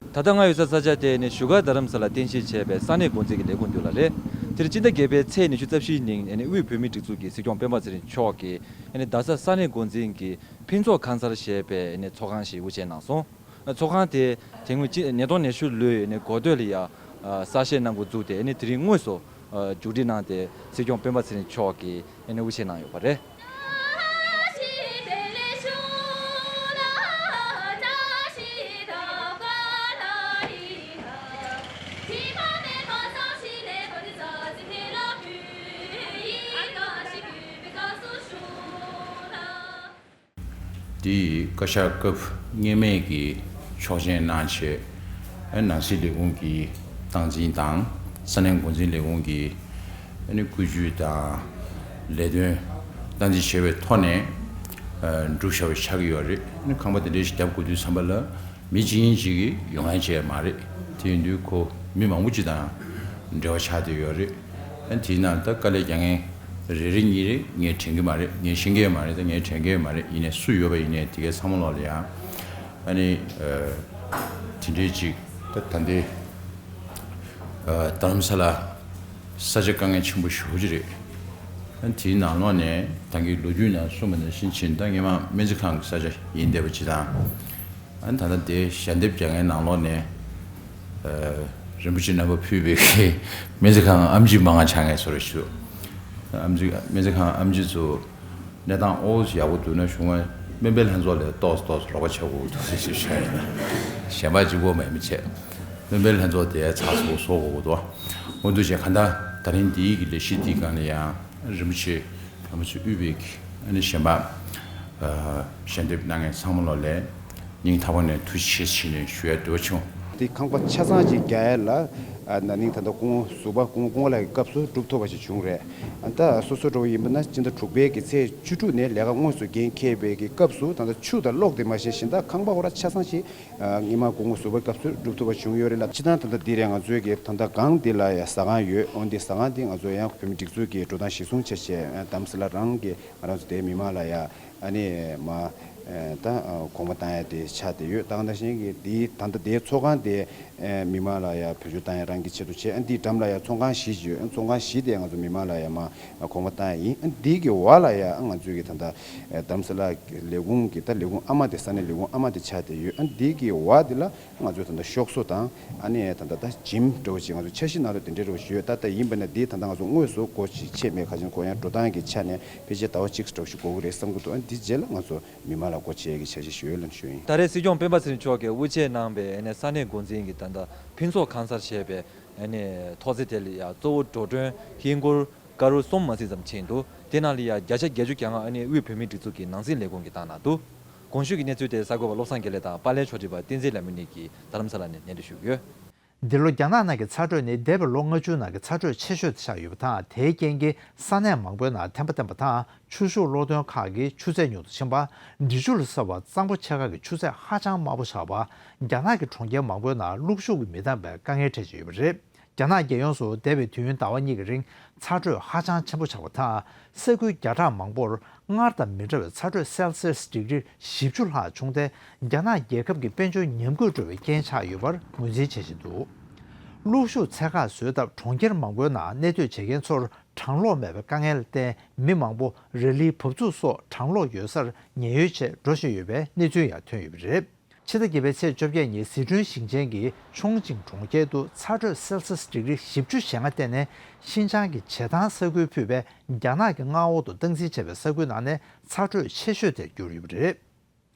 ད་ལྟ་ང་ཡོད་ས་ས་ཆ་དེ་ནི་བཞུགས་སྒར་རྡ་རམ་ས་ལ་རྟེན་གཞི་བྱས་པའི་ས་གནས་འགོ་འཛིན་གྱི་ལས་ཁུངས་འདུག་ལ་ལས། དེར་སྤྱི་ཟླ་བརྒྱད་པའི་ཚེས་ཉི་ཤུ་རྩ་བཞིའི་ཉིན་ཨ་ནི་དབུས་བོད་མིའི་སྒྲིག་འཛུགས་ཀྱི་སྲིད་སྐྱོང་སྤེན་པ་ཚེ་རིང་མཆོག་གིས་ཨ་ནི་རྡ་ས་ས་གནས་འགོ་འཛིན་གྱི་ཕུན་ཚོགས་ཁང་གསར་ཞེས་པའི་ཨ་ནི་ཚོགས་ཁང་ཞིག་དབུ་འབྱེད་གནང་སོང་། ཚོགས་ཁང་དེ་དེ་སྔོན་སྤྱི་ཉིས་སྟོང་ཉི་ཤུ་ལོའི་ཨ་ནི་འགོ་སྟོད་ལ་ཡ་གསར་བཞེངས་གནང་འགོ་བཙུགས་ཏེ་ཨ་ནི་དེ་རིང་དངོས་སུ་མཇུག་སྒྲིལ་གནང་སྟེ་སྲིད་སྐྱོང་སྤེན་པ་ཚེ་རིང་མཆོག་གིས་ཨ་ནི་དབུ་འབྱེད་གནང་ཡོད་པ་རེད། དེ་ཡིས་བཀའ་ཤག་སྐབས་སྔོན་མའི་གི་ཆོག་མཆན་གནང་བྱས། ནང་སྲིད་ལས་ཁུངས་ཀྱི་སྟངས་འཛིན་དང་ས་གནས་འགོ་འཛིན་ལས་ཁུངས་ཀྱི་ཨ་ནི་བཀོད་ཇུས་དང་ལས་དོན་སྟངས་འཛིན་བྱས་པའི་ཐོག་ནས་བསྒྲུབས་བཞག་པ་ཆགས་ཀྱི་ཡོད་རེད། ཨ་ནི་ཁང་པ་དེ་འདྲ་ཞིག་བརྒྱབ་དགོས་དུས་ཙམ་པ་ལ་མི་གཅིག་གཉིས་གཅིག་གིས་ཡོང་ཡ་བྱས་མ་རེད། དེ་ཡིན་དུས་ཁོ་མི་མང་པོ་ཅིག་དང་འབྲེལ་བ་ཆགས་བསྡད་ཡོད་རེད། ཨ་ནི་དེའི་ནང་ད་དཀའ་ལས་རྒྱག་མཁན་རེ་རེ་གཉིས་རེ་ངས་དྲན་གྱི་མ་རེད། ངས་ཤེས་ཀྱི་ཡོད་མ་རེད། ད་ངས་དྲན་གྱི་ཡོད་མ་རེད། ཡིན་ནའི་སུ་ཡོད་པ་ཡིན་ནའི་དེ་གའི་ཚང་མ་ལོག་ལ་ཡང་ཨ་ནི་དེ་འདྲའི་ཅིག་ད་ད་ལྟའི་རྡ་རམ་ས་ལ་ས་ཆ་དཀའ་ངལ་ཆེན་པོ་ཞེ་པོ་ཅིག་རེད། ཨ་ནི་དེའི་ནང་ལོགས་ནས་ད་གིན་ལོ་རྒྱུས་ནང་གསུངས་པ་ནང་བཞིན་བྱས་ན་ད་སྔོན་མ་སྨན་རྩིས་ཁང་གི་ས་ཆ་ཡིན་བསྡད་པ་ཅིག་དང་། ཨ་ནི་ད་ལྟ་དེ་ཞལ་འདེབས་རྒྱག་མཁན་ནང་ལོགས་ནས་རིན་པོ་ཆེ་རྣམ་པ་ཕུལ་བའི་སྨན་རྩིས་ཁང་ཨེམ་ཆི་མང་ང་ཆགས་མཁན་ཚོ་རེད་ཞུ། ཨེམ་ཆི་སྨན་རྩིས་ཁང་ཨེམ་ཆི་ཚོ་ གནས་སྟངས་ཨོ་ཡག་པོ་འདུག་ན་གཞུང་ལ་སྨན་པའི་ལྷན་ཚོགས་ལ་ཏོག་ཙམ་ཏོག་ཙམ་རོགས་པ་བྱ་དགོས་འདུག་ཟེར་ཞིག་བཤད་ཡིན། གཞན་པ་གཅིག་པོ་མ་ཡིན་པ་བྱས། སྨན་པའི་ལྷན་ཚོགས་དེ་ཚགས་ཚུད་པོ་བཟོ་དགོས་འདུག་འོ་འདུག་བྱས་གང་ལྟར་ད་རིང་འདིའི་གི་ལས་གཞི་འདིའི་སྒང་ལ་ཡང་རིན་པོ་ཆེ་བོད་མི་ཚོས་དབུས་པའི་གི་ཨ་ནི་གཞན་པ་ཞལ་འདེབས་གནང་མཁན་ཚང་མ་ལོ་ལ་སྙིང་ཐག་པ་ནས་ཐུགས་རྗེ་ཆེ་ཞུས་ནས་ཞུ་ཡ་འདོད་པ་བྱུང་། དེ་ཁང་པ་ཆ་ཚང་ཅིག་རྒྱག་ཡ་ལ་ན་ནིང་ད་ལྟ་སྐུ་ངོ་ཟུར་པ་སྐུ་ངོ་སྐུ་ངོ་ལགས་ཀྱི་སྐབས་སུ་གྲུབ་ཐུབ་པ་ཞིག་བྱུང་རེད། ད་སོ་སོ་འདྲ་བོ་ཡིན་པ་ན་སྤྱི་ཟླ་དྲུག་པའི་གི་ཚེས་བཅུ་དྲུག་ནས་ལས་ཀ་དངོས་སུ་འགན་འཁྱེར་བའི་གི་སྐབས་སུ་ད་ལྟ་ཆུ་དང་གློག་དེ་མ་ཤེས་བཞིན་ད་ཁང་པ་ཁོ་ར་ཆ་ཚང་ཞིག་སྔོན་མ་སྐུ་ངོ་ཟུར་པའི་སྐབས་སུ་གྲུབ་ཐུབ་པ་བྱུང་ཡོད་རེད་ལ། སྤྱིར་བཏང་ད་ལྟ་འདི་རེད། ང་ཚོའི་གི་ད་ལྟ་སྒང་འདི་ལ་ཡ་ཟ་ཁང་ཡོད། འོན་ཏེ་ཟ་ཁང་འདི་ང་ཚོ་ཡང་བོད་མི་སྒྲིག་འཛུགས་ཀྱི་འགྲོ་སྟངས་གཞིར་བཟུང་བྱས་བྱས་དྷ་རམ་ས་ལ་རང་གི་ང་རང་ཚོ་དེའི་མི་མང་ལ་ཡ་ཨ་ནི་མ་ད་གོང་མ་བཏང་ཡ་དེ་ཆགས་བསྡད་ཡོད། ད་ག་ནང་བཞིན་གི་འདི་ད་ལྟ་དེའི་ཚོགས་ཁང་དེ་མི་མང་ལ་ཡ་བེད་སྤྱོད་བཏང་ཡ་རང་གི་ཆེད་དུ་བྱས། ཨ་འདིའི་འགྲམ་ལ་ཡ་ཚོང་ཁང་བཞི་ཡོད། ཚོང་ཁང་བཞི་དེ་ང་ཚོ་མི་མང་ལ་ཡ་མ་གོང་མ་བཏང་ཡ་ཡིན། ཨ་འདི་གི་འོག་ལ་ཡ་ང་ཚོའི་གི་ད་ལྟ་དྷ་རམ་ས་ལ་ལས་ཁུངས་ཀྱི་ད་ལས་ཁུངས་ཨ་མ་དེ་ས་གནས་ལས་ཁུངས་ཨ་མ་དེ་ཆགས་བསྡད་ཡོད། ཨ་འདི་གི་འོག་དེ་ལ་ང་ཚོའི་ད་ལྟ་ཤོག་བཟོ་དང་ཨ་ནི་ད་ལྟ་ད་ཇིམ་འདྲ་བོ་ཅིག་ང་ཚོ་འཆར་གཞི་ནང་ལ་དེ་འདྲ་འདྲ་བོ་ཞིག་ཡོད། ད་ལྟ་ཡིན་པ་ན་འདི་ད་ལྟ་ང་ཚོ་དངོས་སུ་སྒོ་ཕྱེ་མེད། ཁ་ཅིག་ཁོ་ཡང་འགྲོ་སྟངས་ཀྱི་ཆ་ནས་ཕལ་ཆེར་ཟླ་བ་གཅིག་འདྲ་བོ་ཞིག་འགོར་གི་རེད་བསམ་གི་འདུག་ཨ་འདི་རྗེས་ལ་ང་ཚོ་མི་མང་ལ་སྒོ་ཕྱེ་ཡས་ཀྱི་འཆར་གཞི་ཞིག་ཡོད་ལབ་ཞུ་ཡིན། ད་རེས་སྲིད་སྐྱོང་སྤེན་པ་ཚེ་རིང་མཆོག་གིས་དབུ་འབྱེད་གནང་བའི་ཨ་ནི་ས་གནས་འགོ་འཛིན་གྱི་ད་ལྟ་ཕུན་ཚོགས་ཁང་གསར་ཞེས་པའི་ཨ་ནི་ཐོག་རྩེག་དེ་ལ་ཡ་གཙོ་བོ་འགྲོ་གྲོན་ཧིན་སྒོར་ཀ་རོར་གསུམ་མ་ཟིན་ཙམ་ཕྱིན་འདུག་དེ་ནང་ལ་ཡ་བརྒྱ་ཆ་བརྒྱད་ཅུ་གྱ་ལྔ་ཨ་ནི་དབུས་བོད་མིའི་སྒྲིག་འཛུགས་ཀྱི་ནང་སྲིད་ལས་ཁུངས་ཀྱིས་བཏང་གནང་འདུག་གོང་ཞུས་ཀྱི་གནས་ཚུལ་དེ་གསར་འགོད་པ་བློ་བཟང་དགེ་ལེགས་དང་པཱ་ལགས་ཕྱོགས་སྒྲིག་པ་བསྟན་འཛིན་ལྷ་མོ་གཉིས་ཀྱིས་རྡ་རམ་ས་ལ་ནས་སྙན་སྒྲོན་ཞུས་ཡོད། འདི་ལོ་རྒྱ་ནག་ནང་གི་ཚ་དྲོད་ནི་འདས་པའི་ལོ་ལྔ་བཅུ་ནང་གི་ཚ་དྲོད་ཆེ་ཤོས་དེ་ཆགས་ཡོད་པ་དང་། དེའི་རྐྱེན་གྱིས་ས་གནས་མང་པོའི་ནང་ཐན་པ་བསྟེན་པ་དང་། ཆུ་ཤུགས་གློག་འདོན་ཁག་གི་ཆུ་ཚད་ཉུང་དུ་ཕྱིན་པ། འབྲི་ཆུ་ལ་སོགས་པ་གཙང་པོ་ཆེ་ཁག་གི་ཆུ་ཚད་ཧ་ཅང་དམའ་པོ་ཆགས་པ། རྒྱ་ནག་གི་གྲོང་ཁྱེར་མང་པོའི་ནང་གློག་ཤུགས་ཀྱིས་མི་འདང་བའི་དཀའ་ངལ་འཕྲད་བཞིན་ཡོད་པ་རེད། རྒྱ་ནག་རྒྱལ་ཡོངས་སུ་འདས་པའི་དུས་ཡུན་ཟླ་བ་གཉིས་ཀྱི་རིང་ཚ་དྲོད་ཧ་ཅང་ཆེན་པོ་ཆགས་པ་དང་། ས་ཁུལ་བརྒྱ་ཕྲག་མང་པོར་སྔར་དང་མི་འདྲ་བའི་ཚ་དྲོད་སེལ་སི་ཡས་ཌིག་རི་བཞི་བཅུ་ལྷག་བྱུང་སྟེ། རྒྱ་ནག་རྒྱལ་ཁབ་ཀྱི་དཔལ་འབྱོར་ཉམས་རྒུད་འགྲོ་བའི་རྐྱེན་ཆགས་ཡོད་པར་ངོས་འཛིན་བྱེད་བཞིན་འདུག་གློག་ཤུགས་ཚད་བཀག་བཟོས་སྟབས་གྲོང་ཁྱེར་མང་པོའི་ནང་གནས་སྡོད་བྱེད་མཁན་ཚོར་གྲང་གློག་མེད་པའི་དཀའ་ངལ་ལ་བརྟེན། མི་མང་པོ་ར་ལི། བབས་ཚུགས་སོགས་གྲང་གློག་ཡོད་སར་ཉེན་གཡོལ་ཆེད་འགྲོ་བཞིན་ཡོད་པའི་གནས་ཚུལ་ཡང་ཐོན་ཡོད་པ་རེད། ཕྱི་ཟླ་བརྒྱད་པའི་ཚེས་བཅོ་བརྒྱད་ཉིན་ཟི་ཁྲོན་ཞིང་ཆེན་གྱི་ཆོང་ཅིང་གྲོང་ཁྱེར་དུ་ཚ་དྲོད་སེལ་སི་ཡས་ཌིག་རི་བཞི་བཅུ་ཞེ་ལྔ་བསྟན་ནས། ཤིན་ཅང་གི་བྱེ་ཐང་ས་ཁུལ་ཕུད་པའི་རྒྱ་ནག་གི་མངའ་འོག་ཏུ་སྟངས་འཛིན་བྱས་པའི་ས་ཁུལ་ནང་ནས་ཚ་དྲོད་ཆེ་ཤོས་དེར་གྱུར་ཡོད་པ་རེད།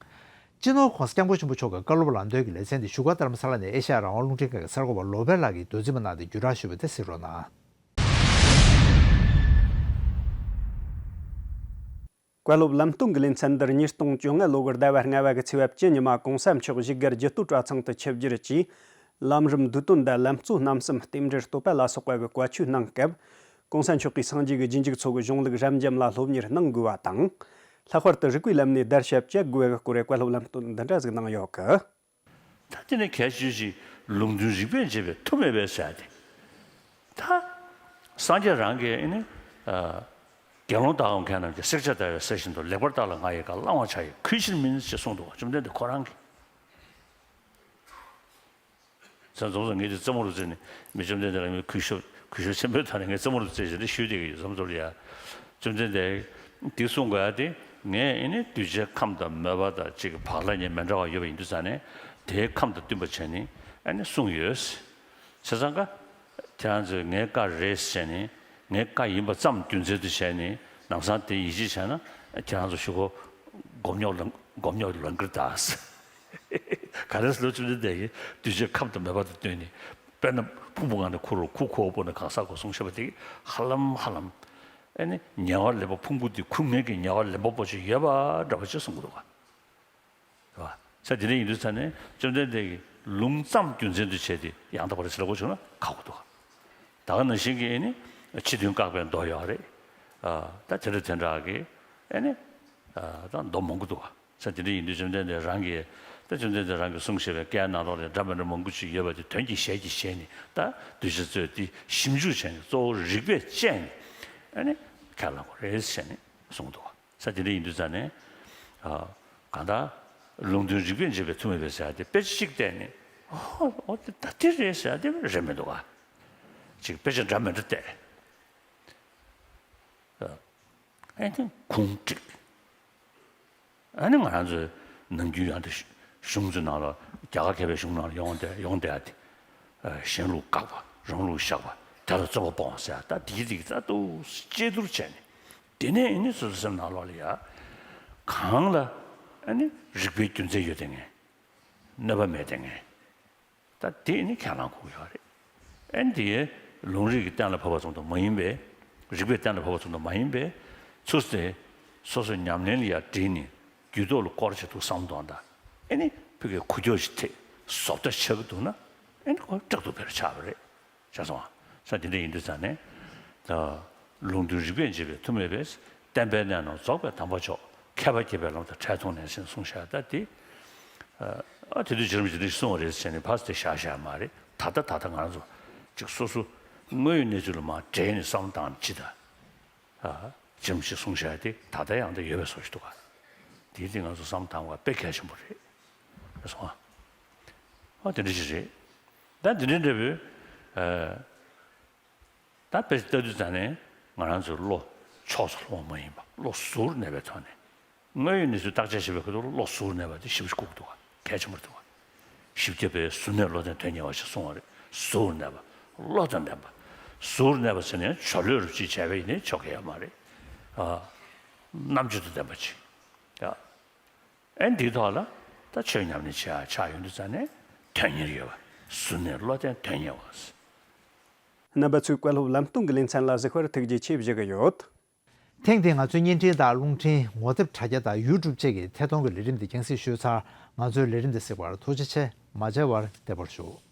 སྤྱི་ནོར་༸གོང་ས་༸སྐྱབས་མགོན་ཆེན་པོ་མཆོག་གི་བཀའ་སློབ་ལམ་སྟོན་གྱི་ལེ་ཚན་དེ་བཞུགས་སྒར་རྡ་རམ་ས་ལ་ནས་ཨེ་ཤ་ཡ་རང་དབང་རླུང་འཕྲིན་ཁང་གི་གསར་འགོད་པ་ལོ་པེ་ལགས་ཀྱིས་མདོ་འཛིན་པ་གནང་སྟེ་བརྒྱུད་བསྒྲགས་ཞུས་པ་དེ་གཟིགས་རོགས་གནང་། བཀའ་སློབ་ལམ་སྟོན་གྱི་ལེ་ཚན་འདིར་ཉིས་སྟོང་བཅོ་ལྔ་ལོ་གི་ཟླ་བ་ལྔ་པ་གི་ཚེས་པ་བཅུ་ཉི་མ་༸གོང་ས་མཆོག་བཞུགས་སྒར་རྒྱུད་སྟོད་གྲྭ་ཚང་དུ་ཆིབས་བསྒྱུར་གྱིས། ལམ་རིམ་བསྡུས་དོན་དང་ལམ་གཙོ་རྣམ་གསུམ་རྟེན་འབྲེལ་བསྟོད་པ་ལ་སོགས་པ་གི་བཀའ་ཆོས་གནང་སྐབས། ༸གོང་ས་མཆོག་གིས་སངས་རྒྱས་ཀྱི་རྗེས་འཇུག་ཚོ་གི་གཞུང་ལུགས་རབ་འབྱམས་ལ་སློབ་གཉེར་གནང་དགོས་པ་དང་། ལྷག་པར་དུ་རིགས་པའི་ལམ་ནས་བརྡར་ཤ་བཅད་དགོས་པའི་སྐོར་བཀའ་སློབ་ལམ་སྟོན་འདི་འདྲ་ཟིག་གནང་ཡོད་གི། ད་དེ་ནས་གལ་ཆེ་ཤོས་ལུང་དོན་རིགས་པས་འབྱེད་པའི་ཐུ་མེད་པའི་ཟེར་ཏེ། ད་སངས་རྒྱས་རང་གིས་ཨེ་ནི། ཨ། དགེ་སློང་དག་ཀྱང་མཁས་རྣམས་ཀྱིས། བསྲེག་བཅད་བརྡར་བའི་གསེར་བཞིན་དུ། ལེགས་པར་བརྟགས་ལ་ང་ཡི་བཀའ། བླང་བར་བྱ་ཡི་གུས་ཕྱིར་མིན། ཞེས་གསུངས་འདུག་བཅོམ་ལྡན་འདས་ཁོ་རང་གིས། ས་འཛོམས་སུ་ངས་དེ་རྩེད་མོ་རུ་རྩེ་ནས་མི་བཅོམ་ལྡན་འདས་ལ་ངས་གུས་ཞབས་གུས་ཞབས་ཆེན་པོའི་ཐོག་ནས་ངས་རྩེད་མོ་རུ་རྩེ་བཞིན་དུ་ཞུས་བསྡད་ཀྱི་ཡོད། འཛོམས་སུ་ལ་ཡ། བཅོམ་ལྡན་འདས་དེ་གསུང་དགོས་ཡ་དེ། ངས་ཨེ་ནི་གདུལ་བྱའི་ཁམས་དང་མོས་པ་དང་གཅིག་གི་བག་ལ་ཉལ་མི་འདྲ་བ་ཡོད་པ་ཡིན་དུས་ཙང་ནས། དེའི་ཁམས་དང་བསྟུན་པ་བྱས་ནས་ཨེ་ནི་གསུངས་ཡོད། བྱས་ཙང་ཀ། ཁྱེད་རང་ཚོས་ངའི་བཀའ་རེད་ཟེར་ནས། ངའི་བཀའ་ཡིན་པ་ཙམ་རྒྱུ་མཚན་དུ་བྱས་ནས། ལམ་སང་དེ་ཡིད་ཆེས་བྱས་ན་ཁྱེད་རང་ཚོ་ཞུ་གོ། སྒོམ་ཉོག་ལང་སྒོམ་ཉོག་ལང་ཀིར་ད། ག་རེ་ཟེར་ལོ་བཅུ་འདི་འདས་ཀྱི་གདུལ་བྱའི་ཁམས་དང་མོས་པ་དང་བསྟུན་ནས། དཔེར་ན་ཕུང་པོ་ལྔ་ནི་ཁུ་རུ་ཁུ་ཁོ་བོ་ནི་གང་ཟག་གོ་གསུངས་བཞག་པ་དེ་ཧ་ལམ་ཧ་ལམ། ཨེ་ནི་ཉེ་བར་ལེན་པ་ཕུང་པོ་འདི་ཁུ་ངེས་ཀྱི་ཉེ་བར་ལེན་པ་པོ་ཅིག་ཡོད་པ་འདྲ་བ་ཅིག་གསུང་གི་འདུག་ག། རེད་བ། ས་དེ་འདྲ་ཡིན་དུས་ཙང་ནས་བཅོམ་ལྡན་འདས་ཀྱིས་ལུང་ཙམ་རྒྱུ་མཚན་དུ་བྱས་ཏེ་ཡང་དག་པར་ཟེར་དགོས་བྱུང་ན་ཁག་པོ་འདུག་ག། ད་ག་ནང་བཞིན་གྱི་ཨེ་ནི་ཕྱི་དོན་བཀག་པའི་མདོ་ཡོད་རེད། ཨ། ད་དེ་འདྲ་དེ་འདྲ་གི་ཨེ་ནི། ཨ། ད་མདོ་མང་པོ་འདུག་ག། ས་དེ་འདྲ་ཡིན་དུས་བཅོམ་ལྡན་འདས་རང་གིས། ད་བཅོམ་ལྡན་འདས་རང་གིས་གསུངས་བཞག་པའི་བཀའི་ནང་ལོགས་ལ་འདྲ་མི་འདྲ་མང་པོ་ཅིག་ཡོད་པ་དེ་དོན་གྱི་ཞལ་གྱིས་བཞེས་ནས། ད་གདུལ་བྱ་ཚོས་དེ་ཞིབ་འཇུག་བྱས་ནས་གཙོ་བོ་རིགས་པས་དཔྱད་ནས་ཨ་ནི་ཁས་བླངས་དགོས་རེད་ཟེར་ནས་གསུངས་འདུག་ག། ས་དེ་འདྲ་ཡིན་དུས་ཙང་ནས། ཨ། གང་ལྟར་ལུང་དོན་རིགས་པས་འབྱེད་པའི་ཐུ་མེད་པའི་ཟེར་ཡ་དེ་དཔེ་ཆ་གཅིག་བལྟས་ནས། ཨོ་ཨོ་དེ་ད་དེ་རེད་ཟེར་ཡ་དེ་རེད་མི་འདུག་ག། ཅིག་དཔེ་ཆ་འདྲ་མི་འདྲ་བལྟས། ཨ་ནི་ཁུངས་བསྒྲིགས། ཨ་ནི་ང་རང་ཚོའི་ནམ་རྒྱུན་ཡང་དེ་གཞུང་ཚོའི་ནང་ལ་རྒྱ་གར་མཁས་པའི་གཞུང་ནང་ལ་ཡོང་བསྡད་ཡོང་བསྡད་ཡ་དེ། ཨ། གཞན་ལུགས་དགག་པ། རང་ལུགས་བཞག་པ། དེ་ལ་རྩོད་པ་སྤོང་བ་ཟེར་ཡ། ད་དེ་གི་དེ་གི་ད་དུ་དཔྱད་བསྡུར་བྱས་ནས། དེ་ནས་ཨ་ནི་སོ་སོའི་སེམས་ནང་ལོགས་ལ་ཡ། གང་ལ་ཨ་ནི་རིག་པའི་རྒྱུ་མཚན་ཡོད་དེ་ངས། གནོད་པ་མེད་དེ་ངས། ད་དེ་ནི་ཁས་བླངས་དགོས་ཡོད་རེད། ཨན་དེ་ལུང་རིགས་ཀྱི་གཏན་ལ་ཕབ་པ་ཙམ་དུ་མ་ཡིན་པས། རིགས་པའི་གཏན་ལ་ཕབ་པ་ཙམ་དུ་མ་ཡིན་པས། ཚུར་དེ་སོ་སོའི་ཉམས་ལེན་ལ་ཡར་བསྒྲིལ་ནས་རྒྱུད་ཐོག་ལ་སྐོར་བྱེད་ཐུག་བསམ་དོན་དང་། ཨེ་ནི་ཕ་གིའི་ཁུ་སྐྱོར་ཞིག་ཐེག་བཟོ་ལྟ་ཆགས་ཀྱི་འདུག་ན། ཨེ་ནི་ཁོ་སྐྲག་སྡུག་བེ་ར་ཆགས་པ་རེད། ཤེས་སོང་ཨ། ས་དེ་འདྲ་ཡིན་དུས་ཙང་ནས། ད་ལུང་དོན་རིགས་པས་འབྱེད་པའི་མཐུ་མེད་པས། བསྟན་པའི་གནད་རྣམས་རྫོགས་པའི་དམ་པ་མཆོག་མཁས་པ་དགྱེས་པའི་ལམ་དང་འཕྲད་མཐོང་ནས་ཟེར་གསུངས་བཞག་ད་དེ། ཨ་དེ་དུས་རྗེ་རིན་པོ་ཆེ་འདི་གསུངས་པ་རེད་ཟེར་ནས་ཕར་དེ་བཞག་བཞག་མ་རེད། ད་ལྟ་ད་ལྟ་ང་རང་ཚོ་ཅིག་སོ་སོ་དངོས་ཡོད་གནས་ཚུལ་ལ་མར་འབྲེལ་ནས་བསམ་བློ་བཏང་ནས་ཅི་ད། ཨ་རྗེ་རིན་པོ་ཆེ་གསུངས་བཞག་དེ་ད་ལྟ་ཡང་དེ་ཡོད་པའི་བཟོ་ཞིག་འདུག་ག་དེ་དེ་ང་ཚོ་བསམ་བློ་བཏང་དགོས་དཔེ་གལ་ཆེན་པོ་རེད། ཨ་སོང་ཨ། ཨ་དེ་འདྲ་ཞིག་རེད། ད་དེ་འདྲ་འདྲ་བོའི་ཨ། ད་དཔེ་ལྟ་དུས་ཙང་ནས་ང་རང་ཚོའི་བློ་ཕྱོགས་སུ་ལྷུང་བ་མ་ཡིན་པ་བློ་གཟུར་གནས་པའི་ཐོག་ནས། དངོས་ཡོད་གནས་ཚུལ་བརྟག་དཔྱད་བྱེད་པའི་ཁུལ་དུ་བློ་གཟུར་གནས་པ་དེ་ཞེ་པོ་ཞིག་དགོས་ཀྱི་འདུག་ག་གལ་ཆེན་པོ་འདུག་ག་བཞི་བརྒྱ་པའི་གཟུར་གནས་བློ་ལྡན་དོན་གཉེར་བ་ཞེས་གསུངས་པ་རེད། གཟུར་གནས་པ། བློ་དང་ལྡན་པ། གཟུར་གནས་པ་ཟེར་ནས་ཇོ་ལོས་རུབ་ཅིག་བྱས་པ་ཡིན་ནའི་ཆོག་གི་ཡོད་མ་རེད། ཨ། རྣམ་དཔྱོད་དང་ལྡན་པ་ཅིག་ཡ། ཨེ་འདིའི་ཐོག་ལ་ད་ཆོས་ཉམས་ལེན་བྱེད་ཡ་ཆགས་ཡོང་དུས་ཙང་ནས་དོན་གཉེར་ཡོད་པ། གཟུར་གནས་བློ་ལྡན་དོན་གཉེར་བ། རྣམ་པ་ཚོས་བཀའ་སློབ་ལམ་སྟོན་གྱི་ལེ་ཚན་ལ་གཟིགས་པར་ཐུགས་རྗེ་ཆེ་ཞུ་གི་ཡོད། ཐེངས་འདིའི་ང་ཚོའི་བརྙན་འཕྲིན་དང་རླུང་འཕྲིན། ངོ་དེབ་དྲ་རྒྱ་དང་ཡུ་ཊུབ་བཅས་ཀྱི་ཐད་གཏོང་གི་ལས་རིམ་འདི་རྒྱང་སྲིང་ཞུས་ཚར། ང་ཚོའི་ལས་རིམ་འདི་གཟིགས་པར་ཐུགས་རྗེ་ཆེ། མ་མཇལ་བར་བདེ་པོར་བཞུགས།